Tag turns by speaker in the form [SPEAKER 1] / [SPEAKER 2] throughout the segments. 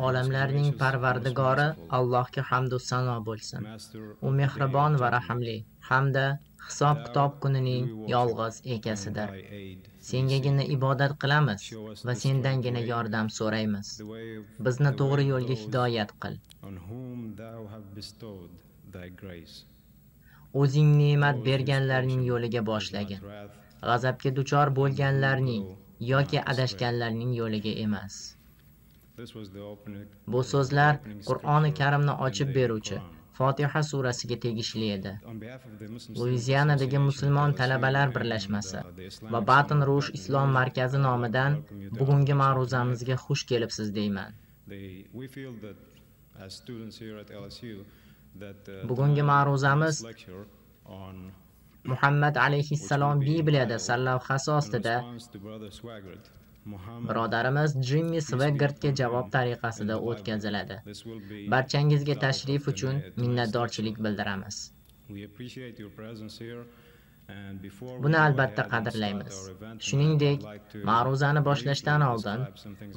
[SPEAKER 1] Olamlarning Parvardigori Allohga hamd va sano bo'lsin. U mehribon va rahimli hamda hisob-kitob kunining yolg'iz egasidir. Sengagina ibodat qilamiz va sendangina yordam so'raymiz. Bizni to'g'ri yo'lga hidoyat qil. O'zing ne'mat berganlarning yo'liga boshlagin. G'azabga duchor bo'lganlarning yoki adashganlarning yo'liga emas. Bu so'zlar Qur'oni Karimni ochib beruvchi Fotiha surasiga tegishli edi. Luizianadagi musulmon talabalar birlashmasi va Baton Rouge Islom markazi nomidan bugungi ma'ruzamizga xush kelibsiz deyman. Bugungi ma'ruzamiz Muhammad alayhissalom Bibliyada sarlavhasi ostida birodarimiz Jimmi Swaggartga javob tariqasida o'tkaziladi. Barchangizga tashrif uchun minnatdorchilik bildiramiz. Buni albatta qadrlaymiz. Shuningdek, ma'ruzani boshlashdan oldin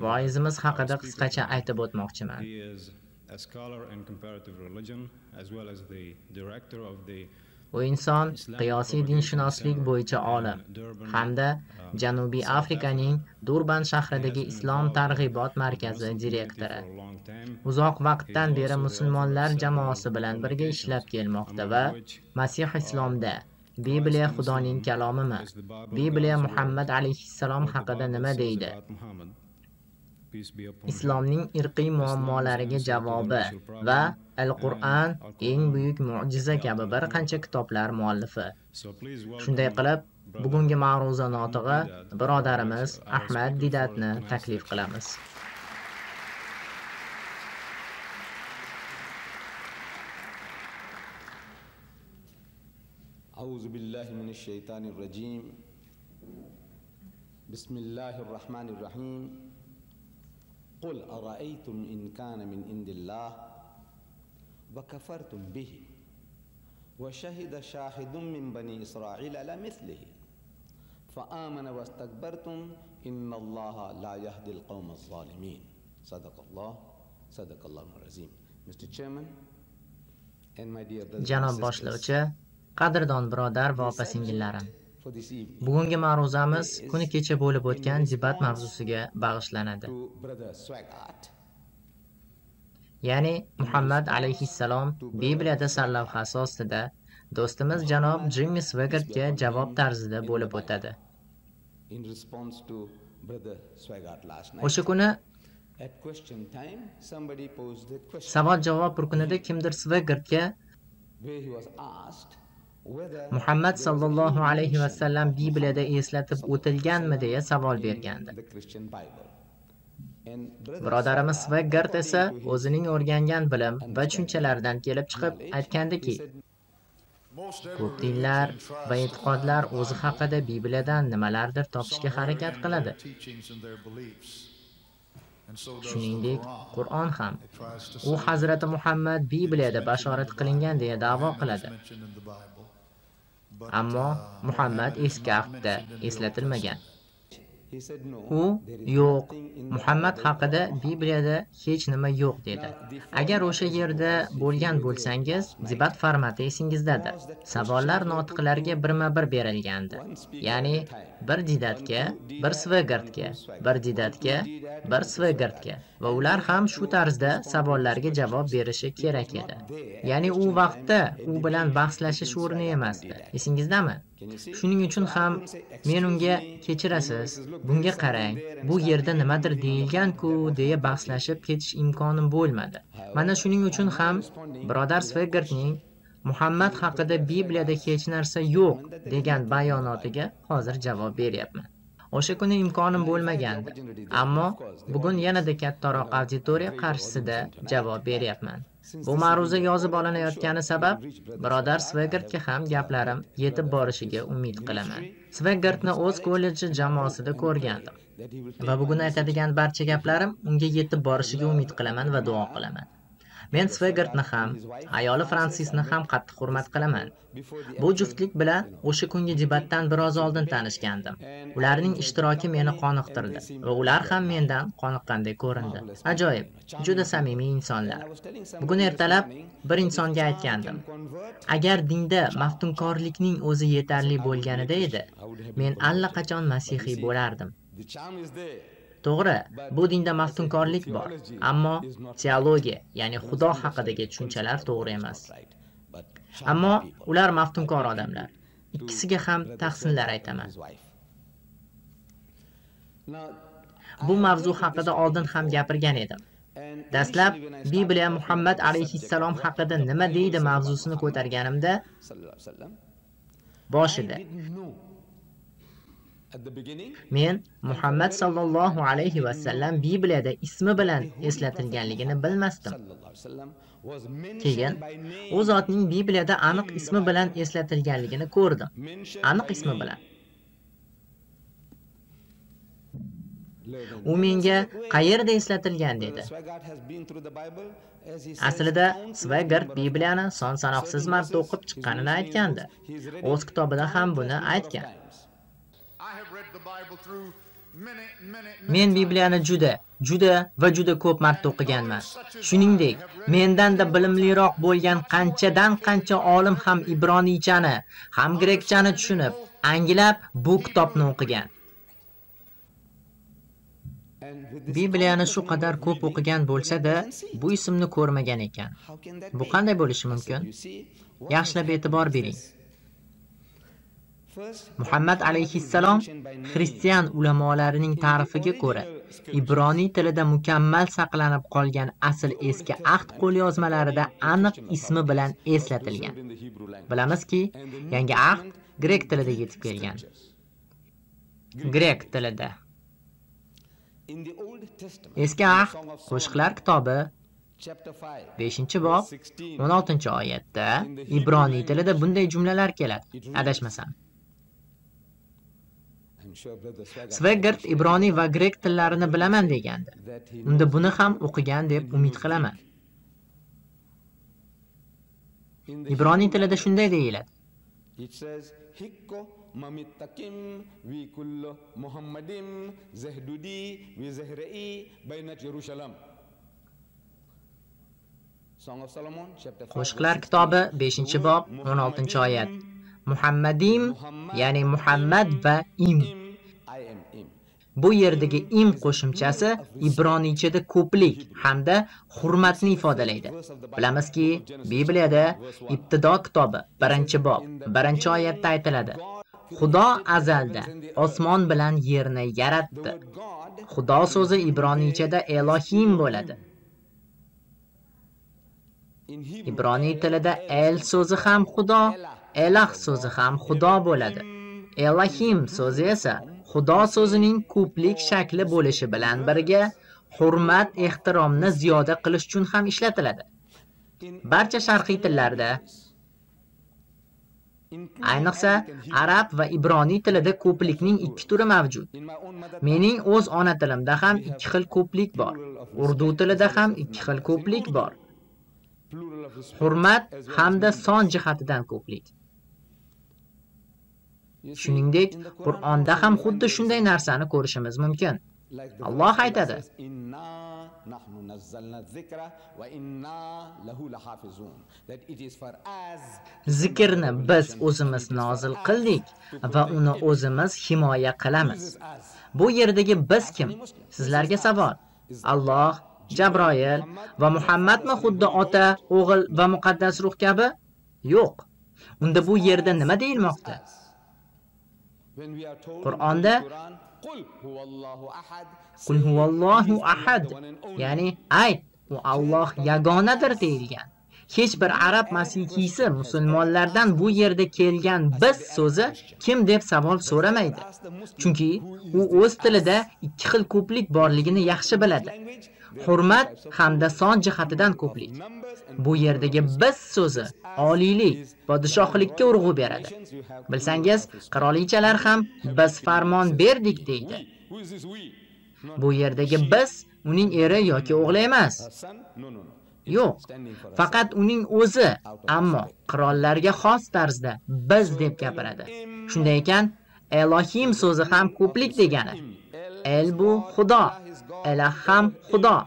[SPEAKER 1] voizimiz haqida qisqacha aytib o'tmoqchiman. U inson qiyosiy dinshunoslik bo'yicha olim hamda Janubiy Afrikaning Durban shahridagi Islom targ'ibot markazi direktori. Uzoq vaqtdan beri musulmonlar jamoasi bilan birga ishlab kelmoqda va Masih Islomda Bibliya Xudoning kalomimi? Bibliya Muhammad alayhissalom haqida nima deydi? Islomning irqiy muammolariga javobi va Al-Qur'on eng buyuk mo'jiza kabi bir qancha kitoblar muallifi. Shunday qilib, bugungi ma'ruza notig'i birodarimiz Ahmad Didatni taklif qilamiz.
[SPEAKER 2] A'udhu billahi minash shaytanir rojim. Bismillahir rohmanir rohim. قل أرأيتم إن كان من عند الله وكفرتم به وشهد شاهد من بني إسرائيل على مثله فآمن واستكبرتم إن الله لا يهدي القوم الظالمين. صدق الله، صدق الله العظيم. Mr. Chairman and my dear brothers and
[SPEAKER 1] Janob
[SPEAKER 2] sisters,
[SPEAKER 1] boshlovchi, qadrdon birodar va opa-singillarim. Bugungi ma'ruzamiz kuni kecha bo'lib o'tgan debat mavzusiga bag'ishlanadi. Ya'ni Muhammad alayhissalom Bibliyada sarlavhasi ostida do'stimiz janob Jimmi Swaggartga javob tarzida bo'lib o'tadi. O'sha kuni savol-javob ruknida kimdir Swaggartga Muhammad sallallohu alayhi va sallam Bibliyada eslatib o'tilganmi deya savol bergandi. Birodarimiz Swaggart esa o'zining o'rgangan bilim va tushunchalaridan kelib chiqib aytgandiki, ko'p dinlar va e'tiqodlar o'zi haqida Bibliyadan nimalardir topishga harakat qiladi. Shuningdek, Qur'on ham u Hazrati Muhammad Bibliyada bashorat qilingan deya da'vo qiladi. Ammo Muhammad eski ahdda eslatilmagan. U yo'q, Muhammad haqida Bibliyada hech nima yo'q dedi. Agar o'sha yerda bo'lgan bo'lsangiz, debat formati esingizdadir. Savollar notiqlarga birma-bir berilgandi. Ya'ni bir Didatga, bir Swaggartga, bir Didatga, bir Swaggartga va ular ham shu tarzda savollarga javob berishi kerak edi. Ya'ni u vaqtda u bilan bahslashish o'rni emasdi. Esingizdami? Shuning uchun ham men unga kechirasiz, bunga qarang, bu yerda nimadir deyilgan-ku deya bahslashib ketish imkonim bo'lmadi. Mana shuning uchun ham birodar Swaggartning Muhammad haqida Bibliyada hech narsa yo'q degan bayonotiga hozir javob beryapman. O'sha kuni imkonim bo'lmagandi, ammo bugun yanada kattaroq auditoriya qarshisida javob beryapman. Bu ma'ruza yozib olinayotgani sabab birodar Swaggartga ham gaplarim yetib borishiga umid qilaman. Swaggartni o'z kolleji jamoasida ko'rgandim va bugun aytadigan barcha gaplarim unga yetib borishiga umid qilaman va duo qilaman. Men Swegartni ham, ayoli Fransisni ham qattiq hurmat qilaman. Bu juftlik bilan o'sha kungi debatdan biroz oldin tanishgandim. Ularning ishtiroki meni qoniqtirdi va ular ham mendan qoniqqandek ko'rindi. Ajoyib, juda samimiy insonlar. Bugun ertalab bir insonga aytgandim: agar dinda maftunkorlikning o'zi yetarli bo'lganida edi, men allaqachon masihiy bo'lardim. To'g'ri, bu dinda maftunkorlik bor, ammo teologiya, ya'ni Xudo haqidagi tushunchalar to'g'ri emas. Ammo ular maftunkor odamlar. Ikkisiga ham tahsinlar aytaman. Bu mavzu haqida oldin ham gapirgan edim. Dastlab Bibliya Muhammad alayhissalom haqida nima deydi mavzusini ko'targanimda boshida men Muhammad sallallohu alayhi va sallam Bibliyada ismi bilan eslatilganligini bilmasdim. Keyin u zotning Bibliyada aniq ismi bilan eslatilganligini ko'rdim. Aniq ismi bilan. U menga qayerda eslatilgan dedi. Aslida Swegart Bibliyani son-sanoqsiz marta o'qib chiqqanini aytgandi. O'z kitobida ham buni aytgan. Men Bibliyani juda, juda va juda ko'p marta o'qiganman. Shuningdek, mendan-da bilimliroq bo'lgan qanchadan-qancha olim ham ibroniychani, ham grekchani tushunib, anglab bu kitobni o'qigan. Bibliyani shu qadar ko'p o'qigan bo'lsa-da, bu ismni ko'rmagan ekan. Bu qanday bo'lishi mumkin? Yaxshilab e'tibor bering. Muhammad alayhissalom xristian ulamolarining ta'rifiga ko'ra, ibroniy tilida mukammal saqlanib qolgan asl eski ahd qo'lyozmalarida aniq ismi bilan eslatilgan. Bilamizki, yangi ahd grek tilida yetib kelgan. Grek tilida. Eski ahd Qo'shiqlar kitobi 5-bob 16-oyatda ibroniy tilida bunday jumlalar keladi, adashmasam. Swegart ibroniy va grek tillarini bilaman degandi. Unda buni ham o'qigan deb umid qilaman. Ibroniy tilida shunday deyiladi:
[SPEAKER 2] Mamitakim vi kullu Muhammadim zehdudi vi zehrei baynat Yerushalam.
[SPEAKER 1] Qo'shiqlar kitobi 5-bob 16-oyat. Muhammadim, ya'ni Muhammad va im. Bu yerdagi im qo'shimchasi ibroniychada ko'plik hamda hurmatni ifodalaydi. Bilamizki, Bibliyada Ibtido kitobi 1-bob 1-oyatda aytiladi: Xudo azalda osmon bilan yerni yaratdi. Xudo so'zi ibroniychada Elohim bo'ladi. Ibroniy tilida El so'zi ham Xudo, Elah so'zi ham Xudo bo'ladi. Elohim so'zi esa Xudo so'zining ko'plik shakli bo'lishi bilan birga hurmat, ehtiromni ziyoda qilish uchun ham ishlatiladi. Barcha sharqiy tillarda, ayniqsa arab va ibroniy tilida ko'plikning ikki turi mavjud. Mening o'z ona tilimda ham ikki xil ko'plik bor. Urdu tilida ham ikki xil ko'plik bor. Hurmat hamda son jihatidan ko'plik. Shuningdek, Qur'onda ham xuddi shunday narsani ko'rishimiz mumkin. Alloh aytadi: Zikrni biz o'zimiz nozil qildik va uni o'zimiz himoya qilamiz. Bu yerdagi biz kim? Sizlarga savol. Alloh, Jabroil va Muhammadmi xuddi ota, o'g'il va muqaddas ruh kabi? Yo'q. Unda bu yerda nima deyilmoqda? Qur'onda Qul huvallohu ahad, ya'ni ayt, u Alloh yagonadir deyilgan. Hech bir arab masihiysi musulmonlardan bu yerda kelgan biz so'zi kim deb savol so'ramaydi. Chunki u o'z tilida ikki xil ko'plik borligini yaxshi biladi. Hurmat hamda son jihatidan ko'plik. Bu yerdagi biz so'zi oliylik, podshohlikka urg'u beradi. Bilsangiz, qirolichalar ham biz farmon berdik deydi. Bu yerdagi biz uning eri yoki o'g'li emas. Yo'q. Faqat uning o'zi, ammo qirollarga xos tarzda biz deb gapiradi. Shunday ekan, Elohim so'zi ham ko'plik degani. El bu Xudo, Elah ham Xudo.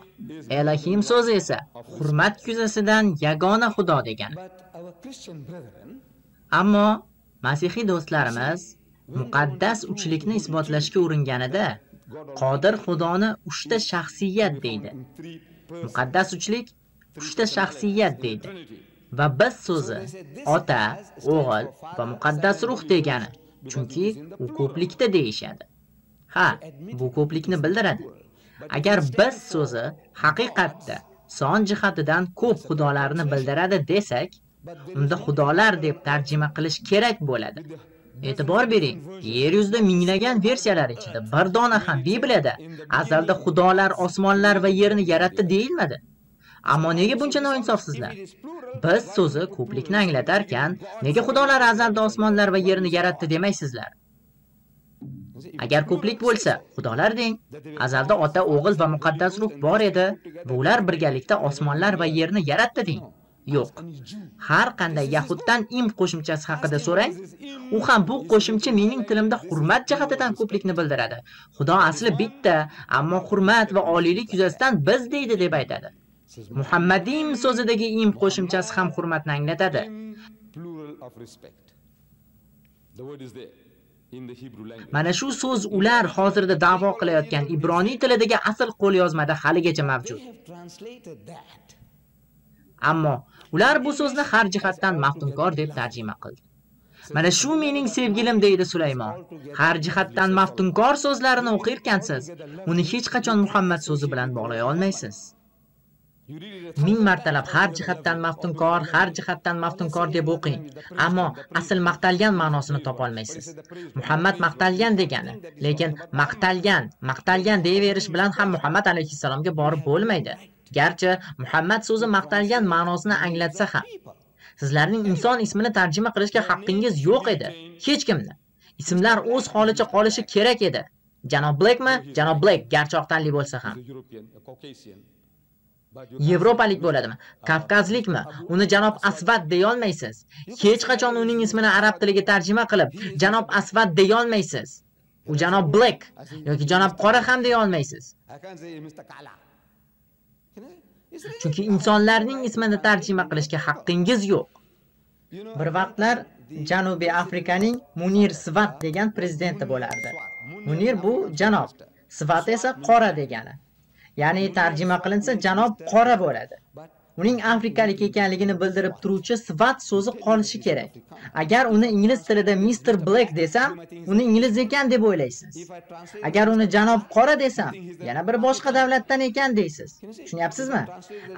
[SPEAKER 1] Elohim so'zi esa hurmat yuzasidan yagona Xudo degani. Ammo masihiy do'stlarimiz muqaddas uchlikni isbotlashga uringanida Qodir Xudoni uchta shaxsiyat deydi. Muqaddas uchlik uchta shaxsiyat deydi. Va biz so'zi Ota, O'g'il va Muqaddas Ruh degani, chunki u ko'plikda deyishadi. Ha, bu ko'plikni bildiradi. Agar biz so'zi haqiqatda son jihatidan ko'p xudolarni bildiradi desak, unda xudolar deb tarjima qilish kerak bo'ladi. E'tibor bering, yer yuzida minglagan versiyalar ichida bir dona ham Bibliyada azalda xudolar osmonlar va yerni yaratdi deyilmadi. Ammo nega buncha noinsofsizlar? Biz so'zi ko'plikni anglatarkan, nega xudolar azalda osmonlar va yerni yaratdi demaysizlar? Agar ko'plik bo'lsa, xudolar deng. Azalda Ota, O'g'il va Muqaddas Ruh bor edi va ular birgalikda osmonlar va yerni yaratdi deng. Yo'q. Har qanday yahuddan im qo'shimchasi haqida so'rang, u ham bu qo'shimcha mening tilimda hurmat jihatidan ko'plikni bildiradi. Xudo asli bitta, ammo hurmat va oliylik yuzasidan biz deydi deb aytadi. Muhammadim so'zidagi im qo'shimchasi ham hurmatni anglatadi. Mana shu so'z ular hozirda da'vo qilayotgan ibroniy tilidagi asl qo'lyozmada haligacha mavjud. Ammo ular bu so'zni har jihatdan maftunkor deb tarjima qildi. Mana shu mening sevgilim deydi Sulaymon. Har jihatdan maftunkor so'zlarini o'qirkansiz, uni hech qachon Muhammad so'zi bilan bog'lay olmaysiz. Ming martalab har jihatdan maftunkor, har jihatdan maftunkor deb o'qing, ammo asl maqtalgan ma'nosini topa olmaysiz. Muhammad maqtalgan degani, lekin maqtalgan, maqtalgan deyverish bilan ham Muhammad alayhissalomga borib bo'lmaydi. Garchi Muhammad so'zi maqtalgan ma'nosini anglatsa ham, sizlarning inson ismini tarjima qilishga haqqingiz yo'q edi. Hech kimni. Ismlar o'z holicha qolishi kerak edi. Janob Blackmi? Janob Black, garchi oqtanli bo'lsa ham. Yevropalik bo'ladimi? Kavkazlikmi? Uni janob Asvad deya olmaysiz. Hech qachon uning ismini arab tiliga tarjima qilib, janob Asvad deya olmaysiz. U janob Black yoki janob Qora ham deya olmaysiz. Chunki insonlarning ismini tarjima qilishga haqqingiz yo'q. Bir vaqtlar Janubiy Afrikaning Munir Svat degan prezidenti bo'lardi. Munir bu janob, Svat esa qora degani. Ya'ni tarjima qilinsa janob qora bo'ladi. Uning afrikalik ekanligini bildirib turuvchi Svat so'zi qolishi kerak. Agar uni ingliz tilida Mr. Black desam, uni ingliz ekan deb o'ylaysiz. Agar uni janob qora desam, yana bir boshqa davlatdan ekan deysiz. Tushunyapsizmi?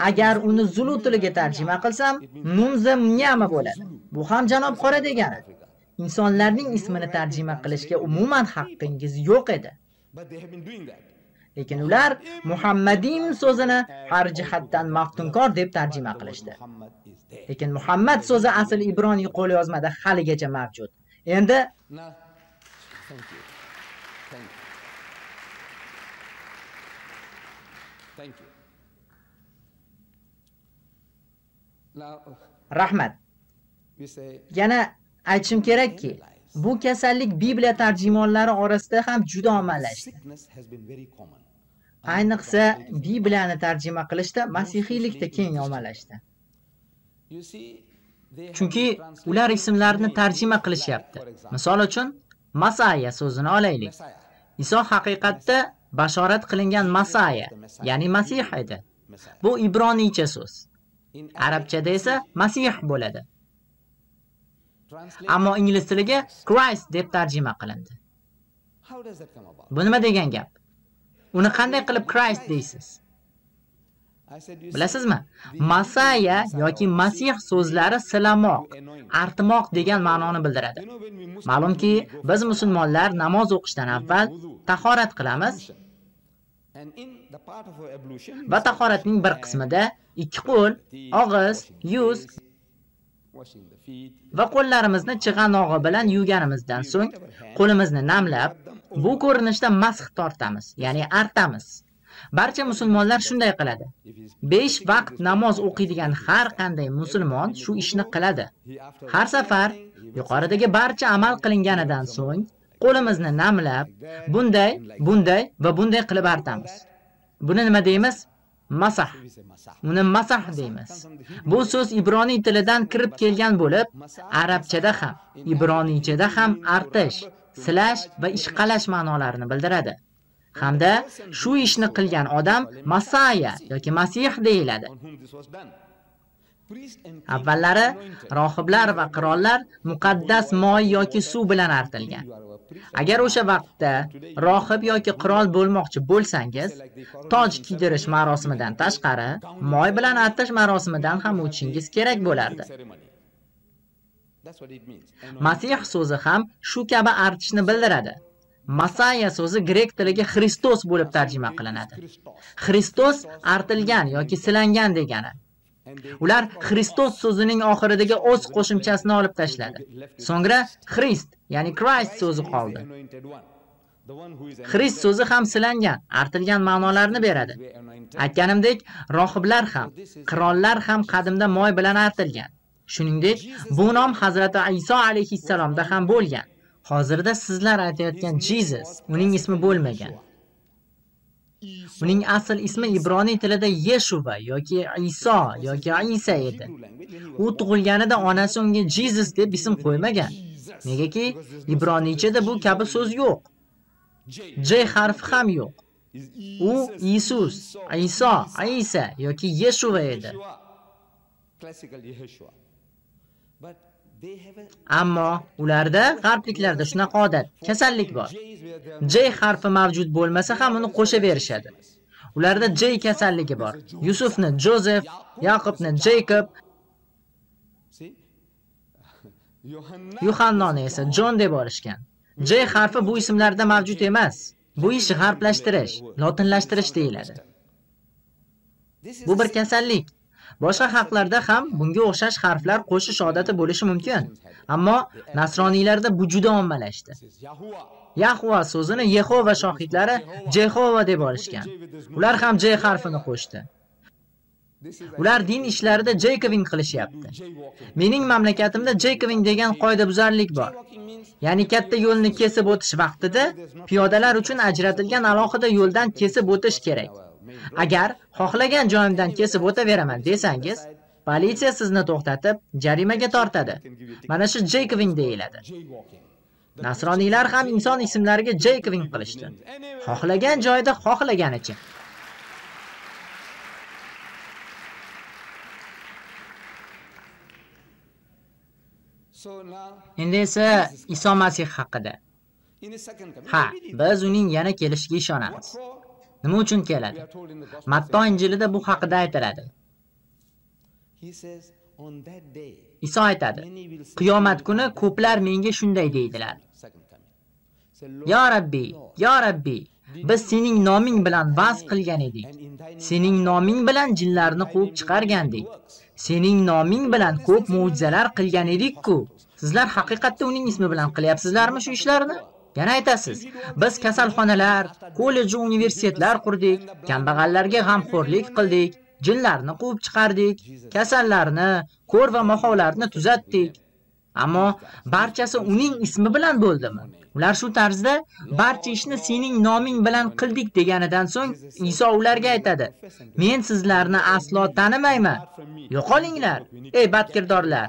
[SPEAKER 1] Agar uni Zulu tiliga tarjima qilsam, Numza Mnyama bo'ladi. Bu ham janob qora degani. Insonlarning ismini tarjima qilishga umuman haqqingiz yo'q edi. Lekin ular Muhammadim so'zini har jihatdan maftunkor deb tarjima qilishdi. Lekin Muhammad so'zi asl ibroniy qo'lyozmada haligacha mavjud. Endi rahmat. Yana aytishim kerakki, bu kasallik Bibliya tarjimonlari orasida ham juda ommalashdi. Ayniqsa Bibliyani tarjima qilishda masihiylikda keng ommalashdi. Chunki ular ismlarni tarjima qilishyapti. Misol uchun, Masaya so'zini olaylik. Iso haqiqatda bashorat qilingan Masaya, ya'ni Masih edi. Bu ibroniycha so'z. Arabchada esa Masih bo'ladi. Ammo ingliz tiliga Christ deb tarjima qilindi. Bu nima degan gap? Uni qanday qilib Christ deysiz? Bilasizmi? Masaya yoki Masih so'zlari silamoq, artmoq degan ma'noni bildiradi. Ma'lumki, biz musulmonlar namoz o'qishdan avval tahorat qilamiz va tahoratning bir qismida ikki qo'l, og'iz, yuz va qo'llarimizni chig'anog'i bilan yuvganimizdan so'ng qo'limizni namlab, bu ko'rinishda masx tortamiz, ya'ni artamiz. Barcha musulmonlar shunday qiladi. 5 vaqt namoz o'qiydigan har qanday musulmon shu ishni qiladi. Har safar yuqoridagi barcha amal qilinganidan so'ng qo'limizni namlab, bunday, bunday va bunday qilib artamiz. Buni nima deymiz? Masah. Uni masah deymiz. Bu so'z ibroniy tilidan kirib kelgan bo'lib, arabchada ham, ibroniychada ham artish, silash va ishqalash ma'nolarini bildiradi. Hamda shu ishni qilgan odam Masaya yoki Masih deyiladi. Avvallari rohiblar va qirollar muqaddas moy yoki suv bilan artilgan. Agar o'sha vaqtda rohib yoki qirol bo'lmoqchi bo'lsangiz, toj kiydirish marosimidan tashqari moy bilan artish marosimidan ham o'tishingiz kerak bo'lardi. Masih so'zi ham shu kabi artishni bildiradi. Masaya so'zi grek tiliga Xristos bo'lib tarjima qilinadi. Xristos artilgan yoki silangan degani. Ular Xristos so'zining oxiridagi o'z qo'shimchasini olib tashladi. So'ngra Xrist, ya'ni Christ so'zi qoldi. Xrist so'zi ham silangan, artilgan ma'nolarni beradi. Aytganimdek, rohiblar ham, qirollar ham qadimda moy bilan artilgan. Shuningdek, bu nom Hazrati Iso alayhissalomda ham bo'lgan. Hozirda sizlar aytayotgan Jesus uning ismi bo'lmagan. Uning asl ismi ibroniy tilida Yeshuva yoki Iso yoki Isa edi. U tug'ilganida onasi unga Jesus deb ism qo'ymagan. Negaki ibroniychada bu kabi so'z yo'q. J harfi ham yo'q. U Isus, Iso, Isa yoki Yeshuva edi. Ammo ularda, g'arbliklarda shunaqa odat, kasallik bor. J harfi mavjud bo'lmasa ham uni qo'shaverishadi. Ularda J kasalligi bor. Yusufni Joseph, Yaqubni Jacob, Yuhannoni esa John deb olishgan. J harfi bu ismlarda mavjud emas. Bu ish g'arblashtirish, lotinlashtirish deyiladi. Bu bir kasallik. Boshqa xalqlarda ham bunga o'xshash harflar qo'shish odati bo'lishi mumkin. Ammo nasroniylarda bu juda ommalashdi. Yahva so'zini Yehova shohidlari Jehova deb olishgan. Ular ham J harfini qo'shdi. Ular din ishlarida Jacobing qilishyapti. Mening mamlakatimda Jacobing degan qoidabuzarlik bor. Ya'ni katta yo'lni kesib o'tish vaqtida piyodalar uchun ajratilgan alohida yo'ldan kesib o'tish kerak. Agar xohlagan joyimdan kesib o'taveraman desangiz, politsiya sizni to'xtatib, jarimaga tortadi. Mana shu Jacobing deyiladi. Nasroniylar ham inson ismlariga Jacobing qilishdi. Xohlagan joyda xohlaganicha. Endi esa Iso Masih haqida. Ha, biz uning yana kelishiga ishonamiz. Nima uchun keladi? Matto Injilida bu haqida aytiladi. Iso aytadi: "Qiyomat kuni ko'plar menga shunday deydilar: Ya Rabbi, ya Rabbi, biz sening noming bilan va'z qilgan edik. Sening noming bilan jinlarni quvib chiqargandik. Sening noming bilan ko'p mo'jizalar qilgan edik-ku. Sizlar haqiqatda uning ismi bilan qilyapsizlarmi shu ishlarni?" Yana aytasiz, biz kasalxonalar, kollej va universitetlar qurdik, kambag'allarga g'amxo'rlik qildik, jinlarni quvib chiqardik, kasallarni, ko'r va mohovlarni tuzatdik. Ammo barchasi uning ismi bilan bo'ldimi? Ular shu tarzda barcha ishni sening noming bilan qildik deganidan so'ng Iso ularga aytadi: "Men sizlarni aslo tanimayman. Yo'qolinglar, ey badkirdorlar.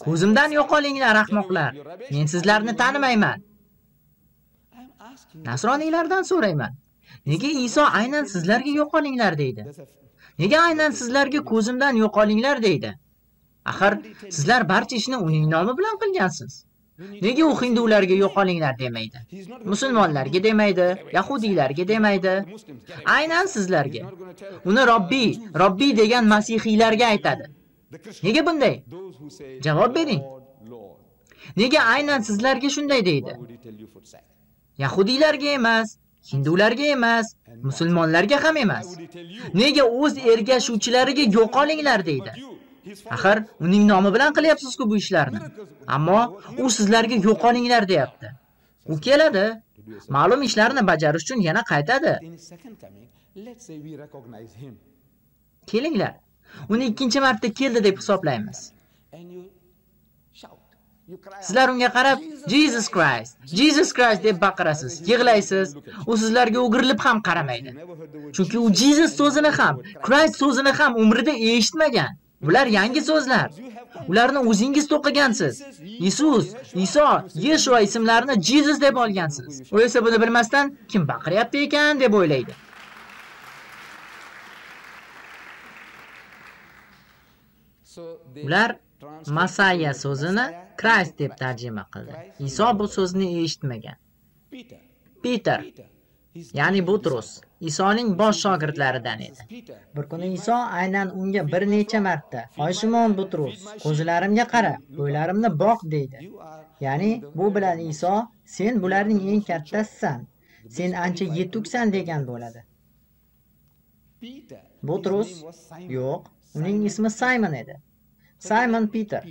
[SPEAKER 1] Ko'zimdan yo'qolinglar, ahmoqlar. Men sizlarni tanimayman." Nasroniylardan so'rayman. Nega Iso aynan sizlarga yo'qolinglar deydi? Nega aynan sizlarga ko'zimdan yo'qolinglar deydi? Axir sizlar barcha ishni uning nomi bilan qilgansiz. Nega u hindularga yo'qolinglar demaydi? Musulmonlarga demaydi, yahudiylarga demaydi. Aynan sizlarga. Uni Robbi, Robbi degan masihiylarga aytadi. Nega bunday? Javob bering. Nega aynan sizlarga shunday deydi? Yahudiylarga emas, hindularga emas, musulmonlarga ham emas. Nega o'z ergashuvchilariga yo'qolinglar deydi? Axir uning nomi bilan qilyapsiz-ku bu ishlarni. Ammo u sizlarga yo'qolinglar deyapti. U keladi, ma'lum ishlarni bajarish uchun yana qaytadi. Kelinglar, uni ikkinchi marta keldi deb hisoblaymiz. Sizlar unga qarab Jesus Christ, Jesus Christ deb baqirasiz, yig'laysiz. U sizlarga o'girilib ham qaramaydi. Chunki u Jesus so'zini ham, Christ so'zini ham umrida eshitmagan. Bular yangi so'zlar. Ularni o'zingiz to'qigansiz. Isus, Iso, Yeshua ismlarini Jesus deb olgansiz. U esa buni bilmasdan kim baqiryapti ekan deb o'ylaydi. Ular Masaya so'zini Christ deb tarjima qildi. Iso bu so'zni eshitmagan. Peter, ya'ni Butrus, Isoning bosh shogirdlaridan edi. Bir kuni Iso aynan unga bir necha marta: "Oy Shimon Butrus, qo'zilarimga qara, qo'ylarimni boq" deydi. Ya'ni bu bilan Iso, sen bularning eng kattasisan, sen ancha yetuksan degan bo'ladi. Butrus, yo'q, uning ismi Simon edi. Simon Peter.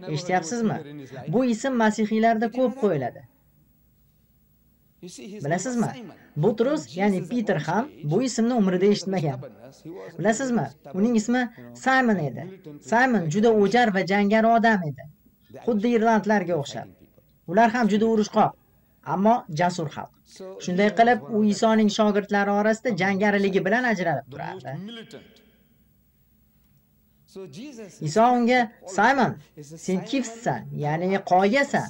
[SPEAKER 1] Eshityapsizmi? Bu ism masihiylarda ko'p qo'yiladi. Bilasizmi? Butrus, ya'ni Peter ham bu ismni umrida eshitmagan. Bilasizmi? Uning ismi Simon edi. Simon juda o'jar va jangari odam edi. Xuddi irlandlarga o'xshab. Ular ham juda urushqoq, ammo jasur xalq. Shunday qilib, u Isoning shogirdlari orasida jangariligi bilan ajralib turardi. Iso unga: "Simon, sen Kifssan, ya'ni qoyasan.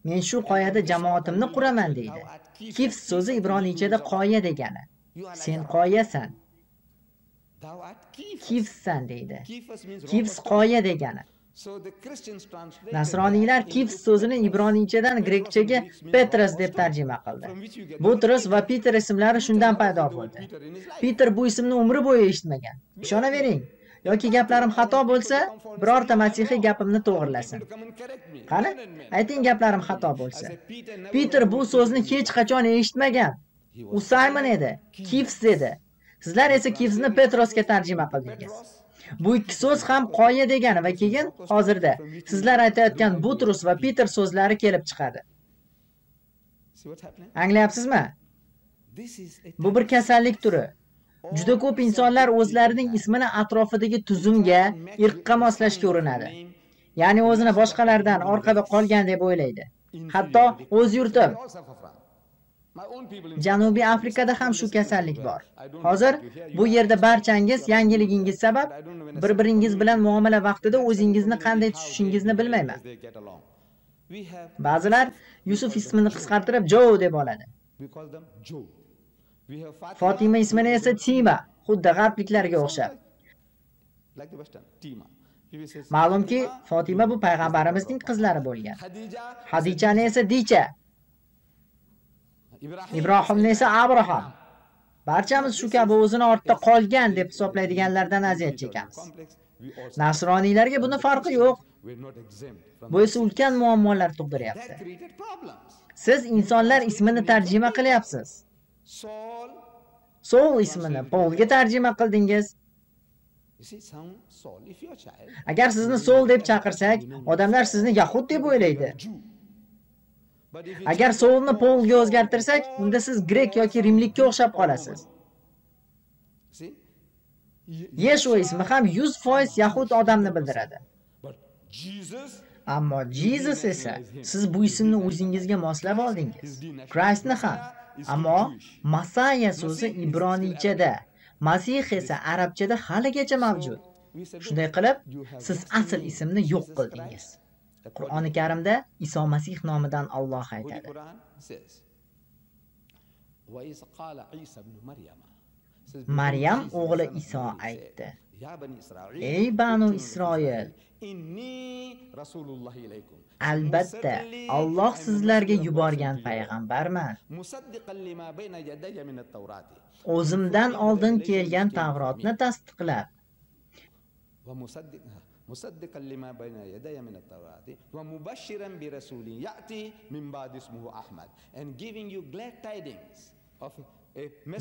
[SPEAKER 1] Men shu qoyada jamoatimni quraman" deydi. Kifs so'zi ibroniychada qoya degani. Sen qoyasan. Kifssan deydi. Kifs qoya degani. Nasroniylar Kifs so'zini ibroniychadan grekchaga Petros deb tarjima qildi. Butrus va Peter ismlari shundan paydo bo'ldi. Peter bu ismni umri bo'yi eshitmagan. Ishonavering. Yoki gaplarim xato bo'lsa, birorta masihiy gapimni to'g'rilasin. Qani, ayting gaplarim xato bo'lsa. Peter bu so'zni hech qachon eshitmagan. U Simon edi, Kifs edi. Sizlar esa Kifsni Petrosga tarjima qildingiz. Bu ikki so'z ham qoya degani va keyin hozirda sizlar aytayotgan Butrus va Peter so'zlari kelib chiqadi. Anglayapsizmi? Bu bir kasallik turi. Juda ko'p insonlar o'zlarining ismini atrofidagi tuzumga, irqqa moslashga urinadi. Ya'ni o'zini boshqalardan orqada qolgan deb o'ylaydi. Hatto o'z yurtim Janubiy Afrikada ham shu kasallik bor. Hozir bu yerda barchangiz yangiligingiz sabab bir-biringiz bilan muomala vaqtida o'zingizni qanday tutishingizni bilmayman. Ba'zilar Yusuf ismini qisqartirib Joe deb oladi. Fatima ismini esa Tima, xuddi g'arbliklarga o'xshab. Ma'lumki, Fatima bu payg'ambarimizning qizlari bo'lgan. Hadichani esa Dicha, Ibrohimni esa Abraham. Barchamiz shu kabi o'zini ortda qolgan deb hisoblaydiganlardan aziyat chekamiz. Nasroniylarga buni farqi yo'q. Bu esa ulkan muammolar tug'diryapti. Siz insonlar ismini tarjima qilyapsiz. Saul ismini Paulga tarjima qildingiz. Agar sizni Saul deb chaqirsak, odamlar sizni Yahud deb o'ylaydi. Agar Saulni Paulga o'zgartirsak, unda siz grek yoki rimlikka o'xshab qolasiz. Yeshua ismi ham 100% Yahud odamni bildiradi. Ammo Jesus esa siz bu ismni o'zingizga moslab oldingiz. Christni ham. Ammo Masaya so'zi ibroniychada, Masih esa arabchada haligacha mavjud. Shunday qilib, siz asl ismni yo'q qildingiz. Qur'oni Karimda Iso Masih nomidan Alloh aytadi. Maryam o'g'li Iso aytdi: "Ey Banu Isroil, albatta Alloh sizlarga yuborgan payg'ambarman. O'zimdan oldin kelgan Tavrotni tasdiqlab,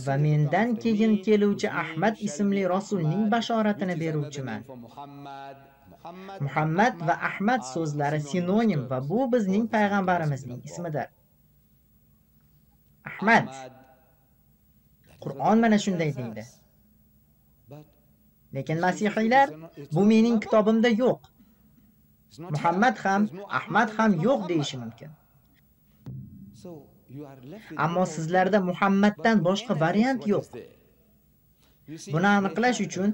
[SPEAKER 1] va mendan keyin keluvchi Ahmad ismli rasulning bashoratini beruvchiman." Muhammad va Ahmad so'zlari sinonim va bu bizning payg'ambarimizning ismidir. Ahmad. Qur'on mana shunday deydi. Lekin masihiylar bu mening kitobimda yo'q. Muhammad ham, Ahmad ham yo'q deyishi mumkin. Ammo sizlarda Muhammaddan boshqa variant yo'q. Buni aniqlash uchun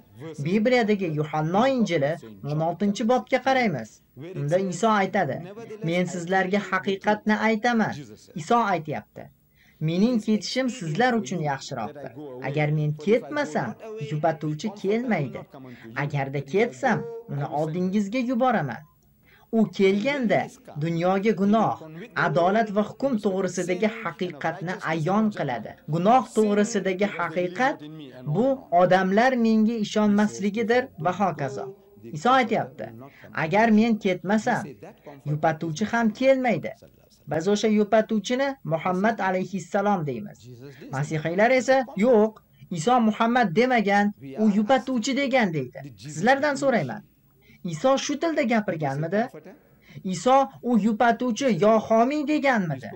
[SPEAKER 1] Bibliyadagi Yuhanno Injili 16-bobga qaraymiz. Unda Iso aytadi: "Men sizlarga haqiqatni aytaman." Iso aytayapti: "Mening ketishim sizlar uchun yaxshiroqdir. Agar men ketmasam, yupatuvchi kelmaydi. Agarda ketsam, uni oldingizga yuboraman. U kelganda dunyoga gunoh, adolat va hukm to'g'risidagi haqiqatni ayon qiladi. Gunoh to'g'risidagi haqiqat bu odamlar menga ishonmasligidir va hokazo." Iso aytayapti: "Agar men ketmasam, yupatuvchi ham kelmaydi." Biz o'sha yupatuvchini Muhammad alayhissalom deymiz. Masihiylar esa yo'q, Iso Muhammad demagan, u yupatuvchi degan deydi. Sizlardan so'rayman. Iso shu tilda gapirganmidi? Iso u yupatuvchi yo homiy deganmidi?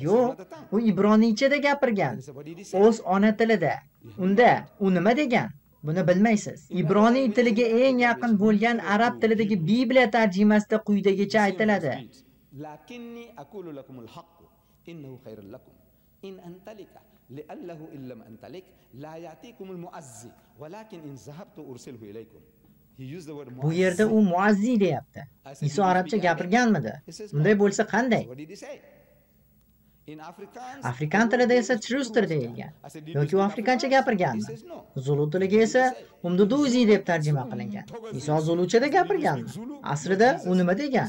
[SPEAKER 1] Yo'q, u ibroniychada gapirgan, o'z ona tilida. Unda u nima degan? Buni bilmaysiz. Ibroniy tiliga eng yaqin bo'lgan arab tilidagi Bibliya tarjimasida quyidagicha aytiladi:
[SPEAKER 2] "Lakinni aqulu lakumul haqq innahu khayrun lakum in antalika li'allahu illam antalik la ya'tikumul mu'azzi walakin in zahabtu ursilhu ilaykum."
[SPEAKER 1] Bu yerda u muazzi deyapti. Iso arabcha gapirganmidi? Unday bo'lsa qanday? Afrikan tilida esa Truster deyilgan. Yoki u afrikancha gapirganmi? Zulu tiliga esa Umduduzi deb tarjima qilingan. Iso zuluchada gapirganmi? Aslida u nima degan?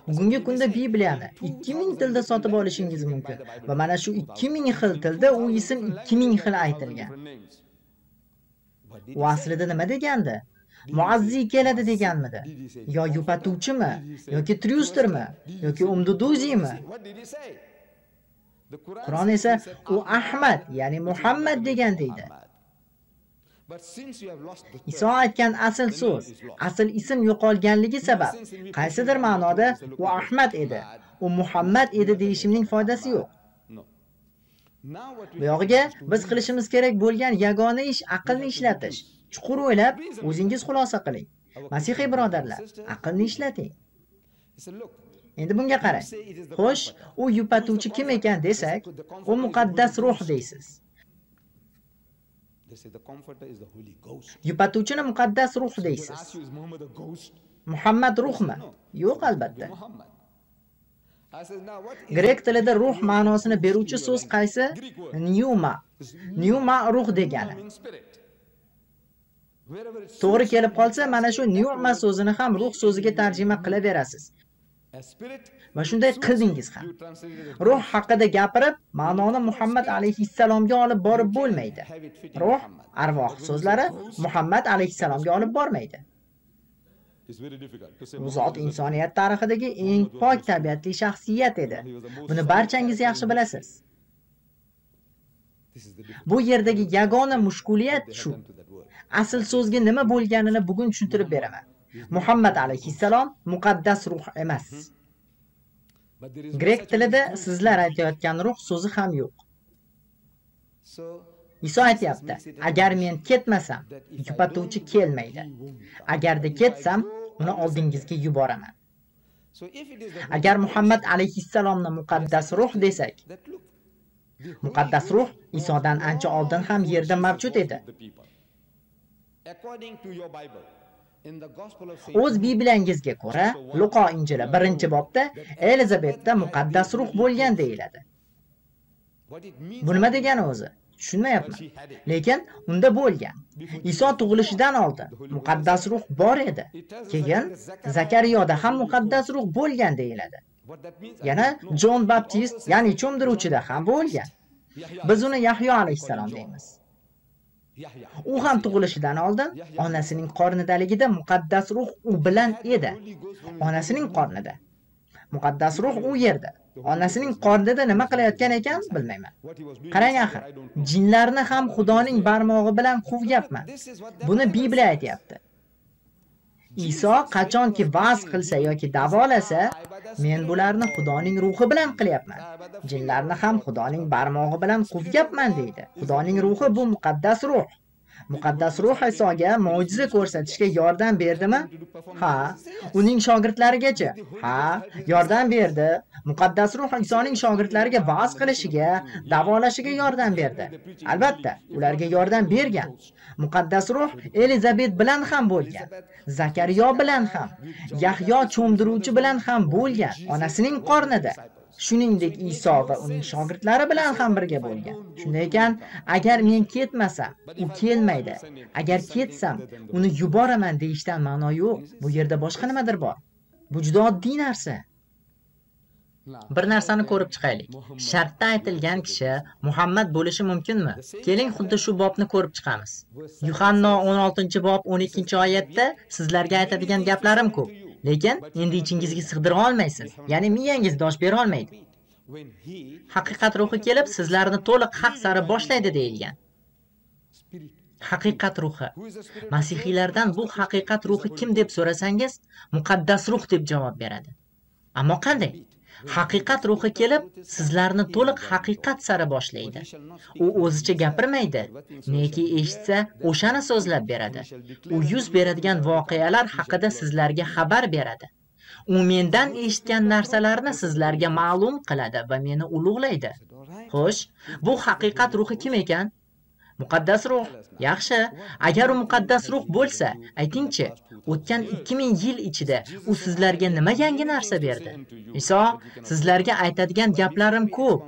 [SPEAKER 1] Bugungi kunda Bibliyani 2000 tilda sotib olishingiz mumkin va mana shu 2000 xil tilda u ism 2000 xil aytilgan. U aslida nima degandi? Muazzi keladi deganmidi? Yo yupatuvchimi? Yoki Trustermi? Yoki Umduduzimi? Qur'on esa u Ahmad, ya'ni Muhammad degan deydi. Iso aytgan asl so'z, asl ism yo'qolganligi sabab qaysidir ma'noda u Ahmad edi, u Muhammad edi deyishimning foydasi yo'q. Bu yog'iga biz qilishimiz kerak bo'lgan yagona ish aqlni ishlatish. Chuqur o'ylab, o'zingiz xulosa qiling. Masihiy birodarlar, aqlni ishlating. Endi bunga qarang. Xo'sh, u yupatuvchi kim ekan desak, u muqaddas ruh deysiz. Yupatuvchini muqaddas ruh deysiz. Muhammad ruhmi? Yo'q, albatta. Grek tilida ruh ma'nosini beruvchi so'z qaysi? Pneuma. Pneuma ruh degani. To'g'ri kelib qolsa, mana shu pneuma so'zini ham ruh so'ziga tarjima qilaverasiz. Va shunday qildingiz ham. Ruh haqida gapirib, ma'noni Muhammad alayhissalomga olib borib bo'lmaydi. Ruh, arvoh so'zlari Muhammad alayhissalomga olib bormaydi. Bu zot insoniyat tarixidagi eng pok tabiatli shaxsiyat edi. Buni barchangiz yaxshi bilasiz. Bu yerdagi yagona mushkuliyat shu. Asl so'zga nima bo'lganini bugun tushuntirib beraman. Muhammad alayhissalom muqaddas ruh emas. Grek tilida sizlar aytayotgan ruh so'zi ham yo'q. Iso aytayapti: "Agar men ketmasam, yupatuvchi kelmaydi. Agarda ketsam, uni oldingizga yuboraman." Agar Muhammad alayhissalomni muqaddas ruh desak, muqaddas ruh Isodan ancha oldin ham yerda mavjud edi. O'z Bibliyangizga ko'ra, Luqo Injili 1-bobda Elizabetda muqaddas ruh bo'lgan deyiladi. Bu nima degani o'zi? Tushunmayapman. Lekin unda bo'lgan. Iso tug'ilishidan oldin muqaddas ruh bor edi. Keyin Zakariyoda ham muqaddas ruh bo'lgan deyiladi. Yana Jon Baptist, ya'ni cho'mdiruvchida ham bo'lgan. Biz uni Yahyo alayhissalom deymiz. U ham tug'ilishidan oldin onasining qornidaligida muqaddas ruh u bilan edi. Onasining qornida. Muqaddas ruh u yerda. Onasining qornida nima qilayotgan ekan bilmayman. Qarang axir, jinlarni ham Xudoning barmog'i bilan quvyapman. Buni Bibliya aytayapti. Iso qachonki va'z qilsa yoki davolasa, men bularni Xudoning ruhi bilan qilyapman. Jinlarni ham Xudoning barmog'i bilan quvyapman deydi. Xudoning ruhi bu muqaddas ruh. Muqaddas ruh Isoga mo'jiza ko'rsatishga yordam berdimi? Ha. Uning shogirdlarigacha? Ha, yordam berdi. Muqaddas ruh Isoning shogirdlariga va'z qilishiga, davolashiga yordam berdi. Albatta, ularga yordam bergan. Muqaddas ruh Elizabet bilan ham bo'lgan, Zakariyo bilan ham, Yahyo cho'mdiruvchi bilan ham bo'lgan, onasining qornida. Shuningdek, Iso va uning shogirdlari bilan ham birga bo'lgan. Shunday ekan, agar men ketmasam, u kelmaydi. Agar ketsam, uni yuboraman deyishdan ma'no yo'q. Bu yerda boshqa nimadir bor. Bu juda oddiy narsa. Bir narsani ko'rib chiqaylik. Shartda aytilgan kishi Muhammad bo'lishi mumkinmi? Keling, xuddi shu bobni ko'rib chiqamiz. Yuhanno 16-bob 12-oyatda sizlarga aytadigan gaplarim ko'p. Lekin endi ichingizga sig'dira olmaysiz. Ya'ni miyangiz dosh bera olmaydi. Haqiqat ruhi kelib sizlarni to'liq haq sari boshlaydi deyilgan. Haqiqat ruhi. Masihiylardan bu haqiqat ruhi kim deb so'rasangiz, muqaddas ruh deb javob beradi. Ammo qanday? Haqiqat ruhi kelib sizlarni to'liq haqiqat sari boshlaydi. U o'zicha gapirmaydi, neki eshitsa o'shani so'zlab beradi. U yuz beradigan voqealar haqida sizlarga xabar beradi. U mendan eshitgan narsalarni sizlarga ma'lum qiladi va meni ulug'laydi. Xo'sh, bu haqiqat ruhi kim ekan? Muqaddas ruh. Yaxshi, agar u muqaddas ruh bo'lsa, aytingchi, o'tgan 2000 yil ichida u sizlarga nima yangi narsa berdi? Iso, sizlarga aytadigan gaplarim ko'p,